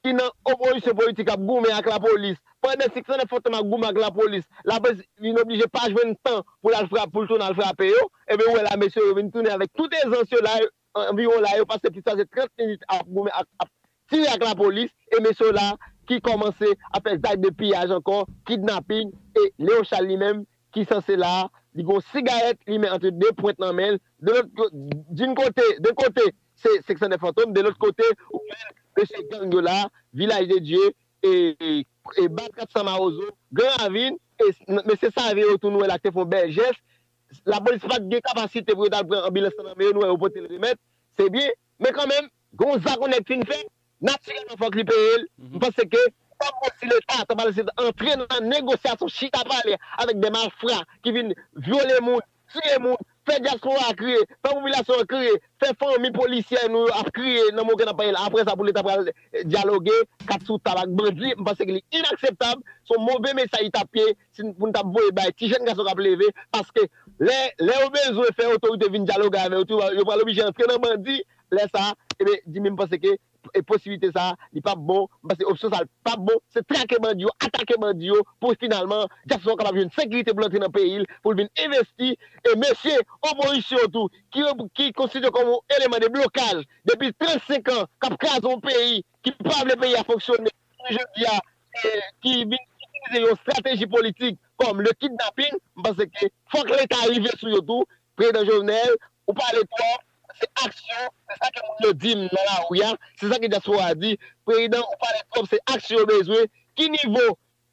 ki nan opozisyon politik ap goumen ak lapolis, pandan Six Cent Nèf Fantom ap goumen ak lapolis, lapolis vin oblije pa jwenn tan pou l al frape, pou l tounen al frape yo, ebyen, w wè la, mesye yo vin tounen avèk tout ezans yo la, anviwon la, yo pase plis pase trant minit ap goumen, ap, ap tire ak lapolis, e mesye yo la ki kòmanse ap fè zak de piyaj ankò, kidnaping, e Léon Charles li menm, ki sanse la, li gon sigarèt, li men ant de pwent nan men l, de lòt ko-, d'un kote, de kote, se Six Cent Nèf Fantom, de lòt kote, ou jwenn mesye gang yo la, Vilaj de Dye, e, e, e baz Kat San Mawozo, Gran Ravin, e s-, n-, mesye Savye yo tou, nou wè la ki te fè yon bèl jès, lapolis pa t gen kapasite pou yo t al pran anbilans lan nan men yo, nou wè yo pote l remèt, se byen, men kanmenm, gon zak yon nèg fin fè, natirèlman fòk li peye l. M panse ke, tankou si Leta, tankou si antre nan negosyasyon, chita pale avèk de malfra ki vin vyole moun, tiye moun, fè dyaspora a kriye, fè popilasyon an kriye, fè fanmi polisye nou yo ap kriye nan moman ke n ap pale la. Apre sa, pou Leta pral, eh, dyaloge, kat sou tab ak bandi, m panse ke li inakseptab, se yon move mesaj li t ap ye, si n, pou n t ap voye bay ti jèn gason k ap leve, paske lè, lè yo bezwen fè otorite vin dyaloge avè yo tou, yo pral oblije antre nan bandi, lè sa a, ebyen, di m, m panse ke e posibilite sa a, li p ap bon. M panse opsyon sa a p ap bon. Se trake bandi yo, atake bandi yo, pou finalman, dyaspora kapab jwenn sekirite pou l antre nan peyi l, pou l vin envesti. E mesye opozisyon yo tou, ki, ki konstitye kòm yon eleman de blokaj depi trannsenk an, k ap kraze yon peyi, ki pa vle peyi a fonksyone, jodi a, e ki vin itilize yon estrateji politik kòm le kidnaping, m panse ke fòk Leta rive sou yo tou. Prezidan Jovenel, ou pale twòp, se aksyon, se sa ke moun yo di m nan lari a, se sa ke dyaspora a di. Prezidan, ou pale twòp, se aksyon yo bezwen. Ki nivo,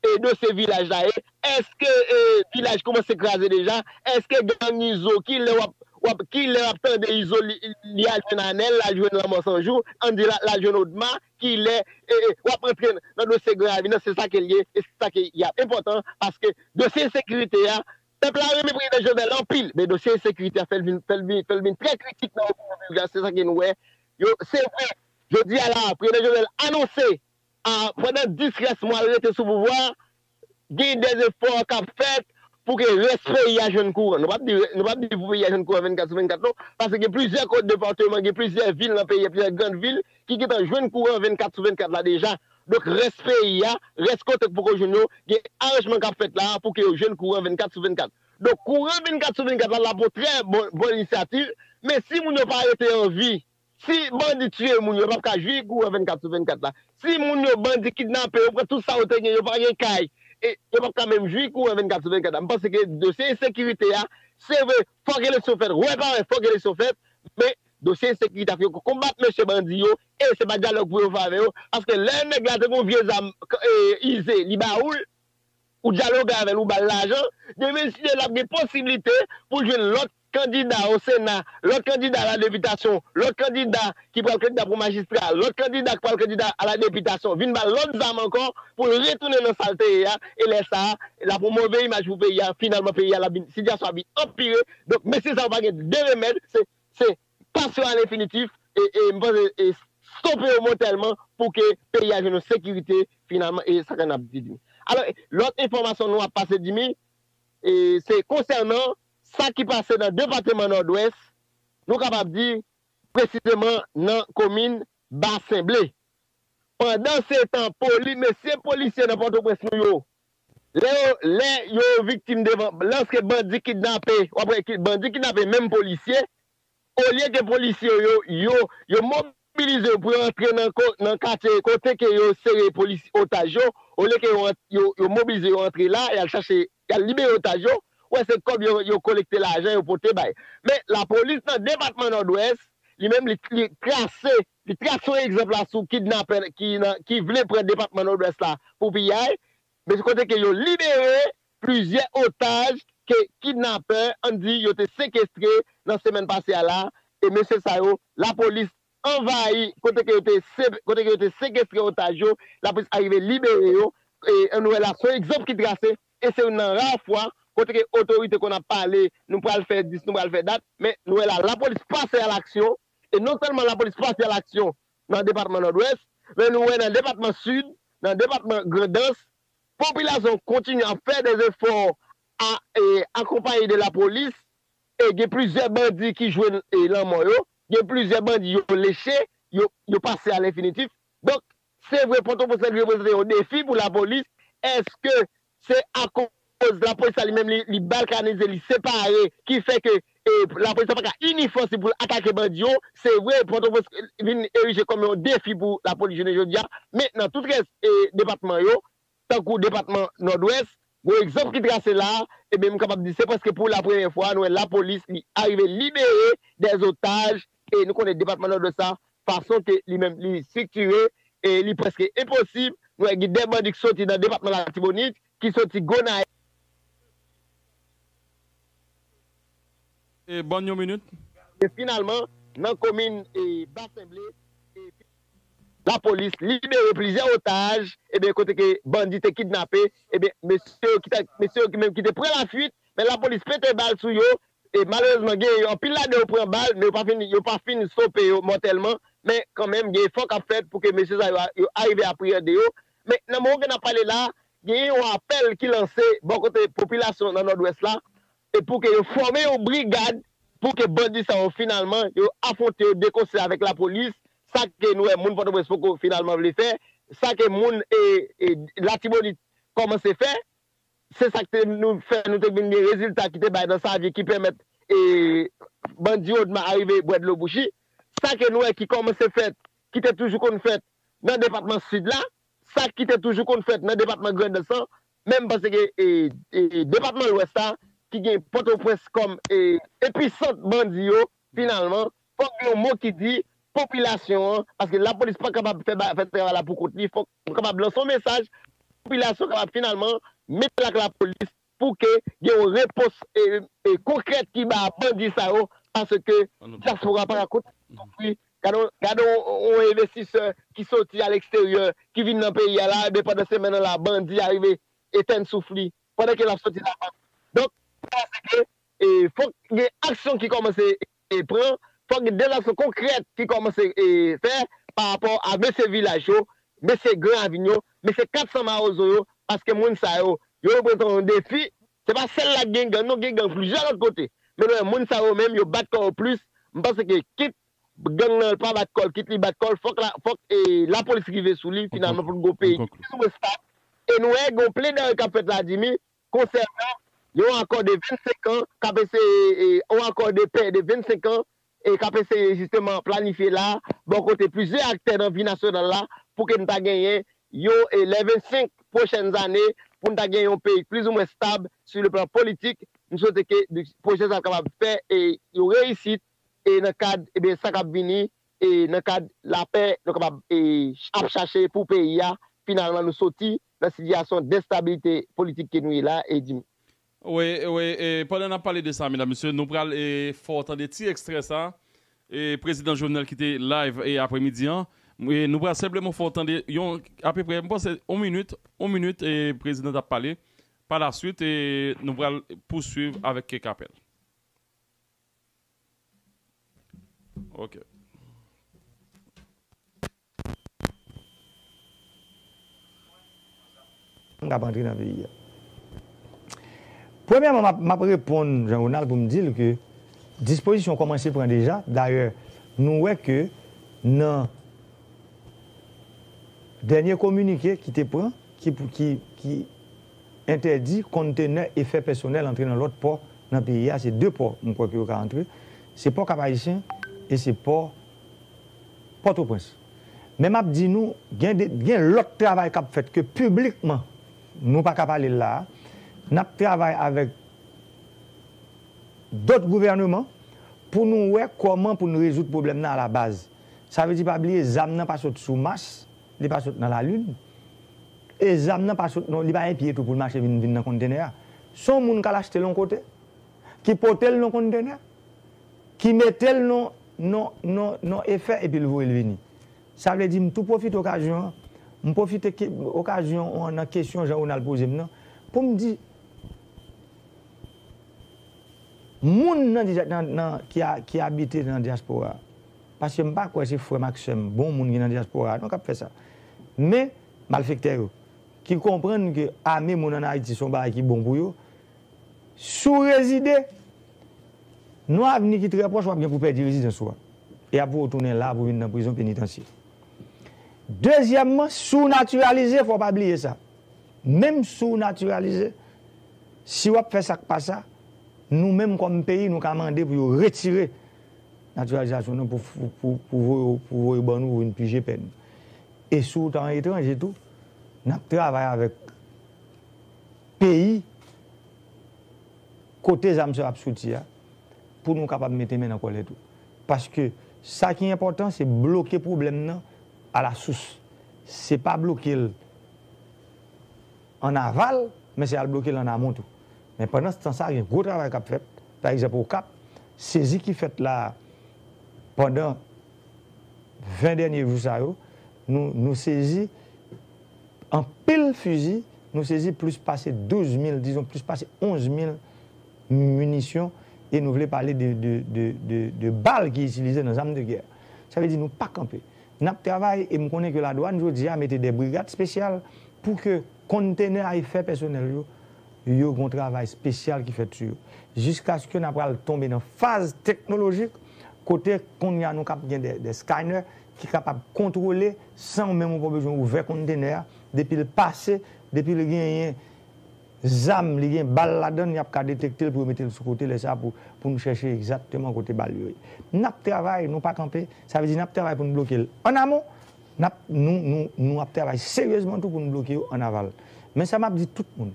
e, dosye Vilaj la ye? Èske, e, Vilaj kòmanse kraze deja? Èske gang Izo, kilè w ap, w ap, kilè w ap tande Izo li, li al jwenn Anèl, l al jwenn Lanmò San Jou, ann di l al jwenn Odma, kilè, e, e, w ap rantre nan dosye Gran Ravin nan, se sa ke l ye, e se sa ke y ap enpòtan, paske dosye ensekirite a, pèp la renmen prezidan Jovenel anpil, men dosye ensekirite a fè l vin, fè l vin, fè l vin trè kritik nan opinyon piblik la, se sa ke nou wè. Yo, se vre, jodi a la, prezidan Jovenel anonse, a, pandan dis rès mwa l rete sou pouvwa a, gen de efò k ap fèt pou ke rès peyi a jwenn kouran. Nou p ap di, nou p ap di pou peyi a jwenn kouran vennkat sou vennkat non, paske gen plizyè ko-, depatman, gen plizyè vil nan peyi a, plizyè grann vil ki gentan jwenn kouran vennkat sou vennkat la deja. Donk, rès peyi a, rès kote k poko jwenn yo, gen aranjman k ap fèt la a pou ke yo jwenn kouran vennkat sou vennkat. Donk, kouran vennkat sou vennkat la, l ap yon trè bon, bon inisyativ, men si moun yo pa rete an vi, si bandi tiye moun yo, yo p ap ka jwi kouran vennkat sou vennkat la. Si moun yo, bandi kidnape yo, pran tout sa yo te gen, yo pa gen kay, e yo p ap ka menm jwi kouran vennkat sou vennkat la. M panse ke dosye ensekirite a, se vre, fòk eleksyon fèt, wè pa wè, fòk eleksyon fèt, men dosye ensekirite a, fòk yo konbat mesye bandi yo, e se pa dyalòg pou yo fè avè yo, paske lè nèg la te gon vye zam, e, ize, li ba ou l, ou dyaloge avè l, ou ba l lajan, demen si Dye vle, l ap gen posiblite pou l jwenn lòt kandida o Sena, lòt kandida a la depitasyon, lòt kandida ki pral kandida pou majistra, lòt kandida ki pral kandida a la depitasyon, vin ba l lòt zam ankò pou l retounen nan sa l te ye a, e lè sa a, l ap yon move imaj pou peyi a, finalman peyi a l ap vin, sitiyasyon ap vin anpire. Donk, mesye sa yo pa gen de remèd, se, se pasyon alenfinitif, e, e m panse, e stope yo motèlman pou ke peyi a jwenn yon sekirite finalman, e sa k ap di. Alò, lòt enfòmasyon nou ap pase, Jimmy, e se konsènan sa ki pase nan depatman Nòdwès, nou kapab di presizeman nan komin Basen Ble. Pandan se tan, poli-, mesye polisye nan Pòtoprens nou yo, lè yo, lè yo viktim devan, lòske bandi kidnape, w ap wè ki, bandi kidnape menm polisye, olye ke polisye yo, yo, yo mobilize yo pou yo antre nan ko-, nan katye kote ke yo sere polis otaj yo, olye ke yo, yo, yo mobilize yo antre la, y al chache, y al libere otaj yo, wè se kòb yo, yo kolekte lajan, yo pote bay. Men lapolis nan depatman Nòdwès, li menm li, li trase, li trase yon egzanp la sou kidnapè ki nan, ki vle pran depatman Nòdwès la pou piyay, men se kote ke yo libere plizyè otaj ke kidnapè, ann di, yo te sekestre nan semèn pase a la, e mesye sa yo, lapolis anvayi kote ke yo te se-, kote ke yo te sekestre otaj yo, lapolis arive libere yo, e ann wè la, se yon egzanp ki trase, e se youn nan ra fwa kote ke otorite konn ap pale, nou pral fè dis, nou pral fè dat, men nou wè la, lapolis pase a laksyon, e non sèlman lapolis pase a laksyon nan depatman Nòdwès, men nou wè nan depatman Sid, nan depatman Grandans, popilasyon kontinye ap fè de efò a, e, akonpaye de lapolis, e gen plizyè bandi ki jwenn, e, lanmò yo, gen plizyè bandi yo leche, yo, yo pase a lenfinitif. Donk, se vre, Pòtoprens la reprezante yon defi pou lapolis. Èske se akoz lapolis la li menm li, li balkanize, li separe, ki fè ke, e, lapolis la pa ka ini fòs li pou l atake bandi yo? Se vre, Pòtoprens vin erije kòm yon defi pou lapolis jounen jodi a, men nan tout rès, e, depatman yo, tankou depatman Nòdwès, gon egzanp ki trase la, ebyen, m kapab di se prèske pou la premyè fwa, nou wè lapolis, li arive libere dè zotaj, e nou konnen depatman Nòdwès la, fason ke li menm, li estriktire, e li prèske enposib, nou wè gen de bandi ki soti nan depatman Latibonit, ki soti Gonayiv. E, ban yon minit. E finalman, nan komin, e, Basen Ble, e, lapolis libere plizyè otaj, ebyen, kote ke bandi te kidnape, ebyen, mesye yo ki ta, mesye yo ki menm ki te pran lafuit, men lapolis pete bal sou yo, e malerezman, gen anpil ladan yo pran bal, men yo pa fin, yo pa fin stope yo mòtèlman, men kanmenm, gen efò k ap fèt pou ke mesye sa yo, yo arive apreyande yo. Men nan moman ke n ap pale la, gen yon apèl ki lanse bò kote popilasyon nan Nòdwès la, e pou ke yo fòme yon brigad pou ke bandi sa yo finalman yo afwonte yo dekose avèk lapolis, sa ke nou wè moun Pòtoprens poko finalman vle fè, sa ke moun e, e Latibonit kòmanse fè, se sa ki te nou fè nou te vin gen rezilta ki te bay nan Savyen ki pèmèt e bandi Odma arive bwè dlo bouch li. Sa ke nou wè ki kòmanse fèt, ki te toujou konn fèt nan depatman Sid la, sa ki te toujou konn fèt nan depatman Grandans lan, men m panse ke e, e, depatman Lwès la, ki gen Pòtoprens kòm e, episant bandi yo, finalman, fòk gen yon mo ki di popilasyon an, paske lapolis pa kapab fè, ba- fè travay la pou kont li, fòk nou kapab lanse yon mesaj, popilasyon kapab finalman mete l ak lapolis pou ke gen yon repons e, e, konkrèt ki ba bandi sa yo, paske dyaspora pa ka kout soufri. Gade yon, gade yon, yon envestisè ki soti a leksteryè, ki vin nan peyi a la, ebyen pandan semèn nan la, bandi a rive etèn souf li, pandan ke l ap soti labank. Donk, sa se ke, e, fòk gen aksyon ki kòmanse, e, pran, fòk gen dèzaksyon konkrèt ki kòmanse, e, fè pa rapò a mesye vilaj yo, mesye Gran Ravin yo, mesye Kat San Mawozo yo, paske moun sa yo, yo reprezante yon defi. Se pa sèl la k gen gang, non, gen gang plizyè lòt kote. Men nou wè moun sa yo menm, yo bat kò yo plis. M panse ke kit gang nan pa bat kò l, kit li bat kò l, fòk la, fòk, e, lapolis rive sou li, finalman, pou n gon peyi ki plis ou mwen stab. E nou wè, gon pledwaye k ap fèt la, Jimmy, konsènan yon akò de vennsenk an, k ap eseye, e, yon akò de pè de vennsenk an, e k ap eseye jisteman planifye la, bò kote plizyè aktè nan vi nasyonal la, pou ke n ta genyen yo, e, les vingt-cinq prochaines années, pou n ta gen yon peyi plis ou mwen stab sou le plan politik. M swete ke pwojè sa kapab fè, e, yon reyisit, e nan kad, ebyen, sa k ap vini, e nan kad lapè, nou kapab, e, ap chache pou peyi a, finalman, nou soti nan sitiyasyon destabilite politik ke nou ye la, e di m. Wi, wi, e, pandan n ap pale de sa, medam, mesye, nou pral, e, fè w tande ti ekstrè sa, e, Prezidan Jovenel ki te live, e, apremidi an. E, nou pral senpleman fè w tande yon, apeprè, m panse, yon minit, yon minit, e, Prezidan t ap pale. Pa la swit, e, nou pral pouswiv avèk kèk apèl. Ok. M k ap antre nan peyi a. Premyèman, m ap, m ap reponn Jean Ronald pou m di l ke dispozisyon kòmanse pran deja. Dayè, nou wè ke nan dènye kominike ki te pran, ki, ki, ki entèdi kontenè e fè pèsonèl antre nan lòt pò nan peyi a, se de pò, m kwè ke yo ka antre. Se pò Kap Ayisyen e se pò Pòtoprens. Men m ap di nou, gen de, gen lòt travay k ap fèt ke piblikman, nou pa ka pale l la a. N ap travay avèk dòt gouvèneman pou nou wè kòman pou n rezoud pwoblèm nan alabaz. Sa vle di, pa bliye, zam nan pa sot sou Mas, li pa sot nan Lalin. E zam nan pa sot, non, li pa gen pye tou pou l mache vin, vin nan kontenè a. Se yon moun k al achte l yon kote, ki pote l nan kontenè, ki mete l nan, nan, nan, nan efè, epi l voye l vini. Sa vle di, m tou pwofite okazyon an, m pwofite ke, okazyon an nan kesyon Jean Ronald poze m nan, pou m di, Moun nan, nan, nan, ki, a, ki abite nan dyaspora, paske m pa kwè se frè m ak sè m, bon moun ki nan dyaspora, non, k ap fè sa. Men, malfektè yo, ki konprann ke ame moun ann Ayiti se yon bagay ki bon pou yo, si w rezide, nan avni ki trè pwòch, w ap gen pou pèdi rezidans ou a. E ap voye w tounen la pou vin nan prizon penitansye. Dezyèmman, si w natiralize, fò w pa bliye sa. Menm si w natiralize, si w ap fè sa k pa sa, nou menm kòm peyi, nou ka mande pou yo retire natiralizasyon nou pou, pou, pou, pou voye, pou voye ban nou vin pije pèn. E si w ta an etranje tou, n ap travay avèk peyi kote zam sa yo ap soti a, pou nou kapab mete men nan kòlèt ou. Paske sa ki enpòtan, se bloke pwoblèm nan alasous. Se pa bloke l an aval, men se al bloke l an amon tou. Men pandan se tan sa, gen gwo travay k ap fèt. Pa egzanp, Okap, sezi ki fèt la a, pandan ven dènye jou sa yo, nou, nou sezi anpil fizi, nou sezi plis pase douz mil, dizon, plis pase onz mil minisyon, e nou vle pale de, de, de, de, de bal ki itilize nan zam de gè. Sa vle di nou pa kanpe. N ap travay, e m konnen ke ladwàn jodi a mete de brigad espesyal pou ke kontenè a e fè pèsonèl yo, yo gon travay espesyal ki fèt sou yo. Jiskaske n ap pral tonbe nan faz teknolojik, kote kounye a nou kap gen de, de scanner ki kapab kontwole san w menm ou pa bezwen ouvè kontenè a, depi l pase, depi l genyen zam, li gen bal ladan l, y ap ka detekte l pou yo mete l sou kote, lè sa a pou, pou nou chèche egzakteman kote bal yo ye. N ap travay, nou pa kanpe, sa vle di n ap travay pou nou bloke l an amon, n ap, nou, nou, nou ap travay seryezman tou pou nou bloke yo an aval. Men sa m ap di tout moun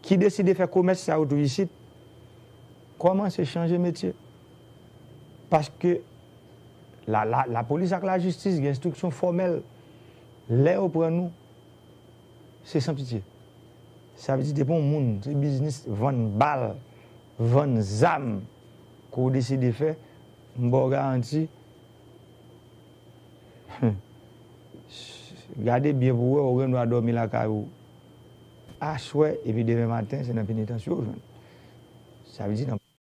ki deside fè komès sa yo tou isit, kòmanse chanje metye. Paske la, la, lapolis ak lajistis gen enstriksyon fòmèl. Lè yo pran nou, se san pitye. Sa vle di depi yon moun, se biznis vann bal, vann zam, ke w deside fè, m ba w garanti, gade byen pou w wè, ou gen dwa dòmi lakay ou aswè, epi demen maten, se nan penitansye w jwenn. Sa vle di nan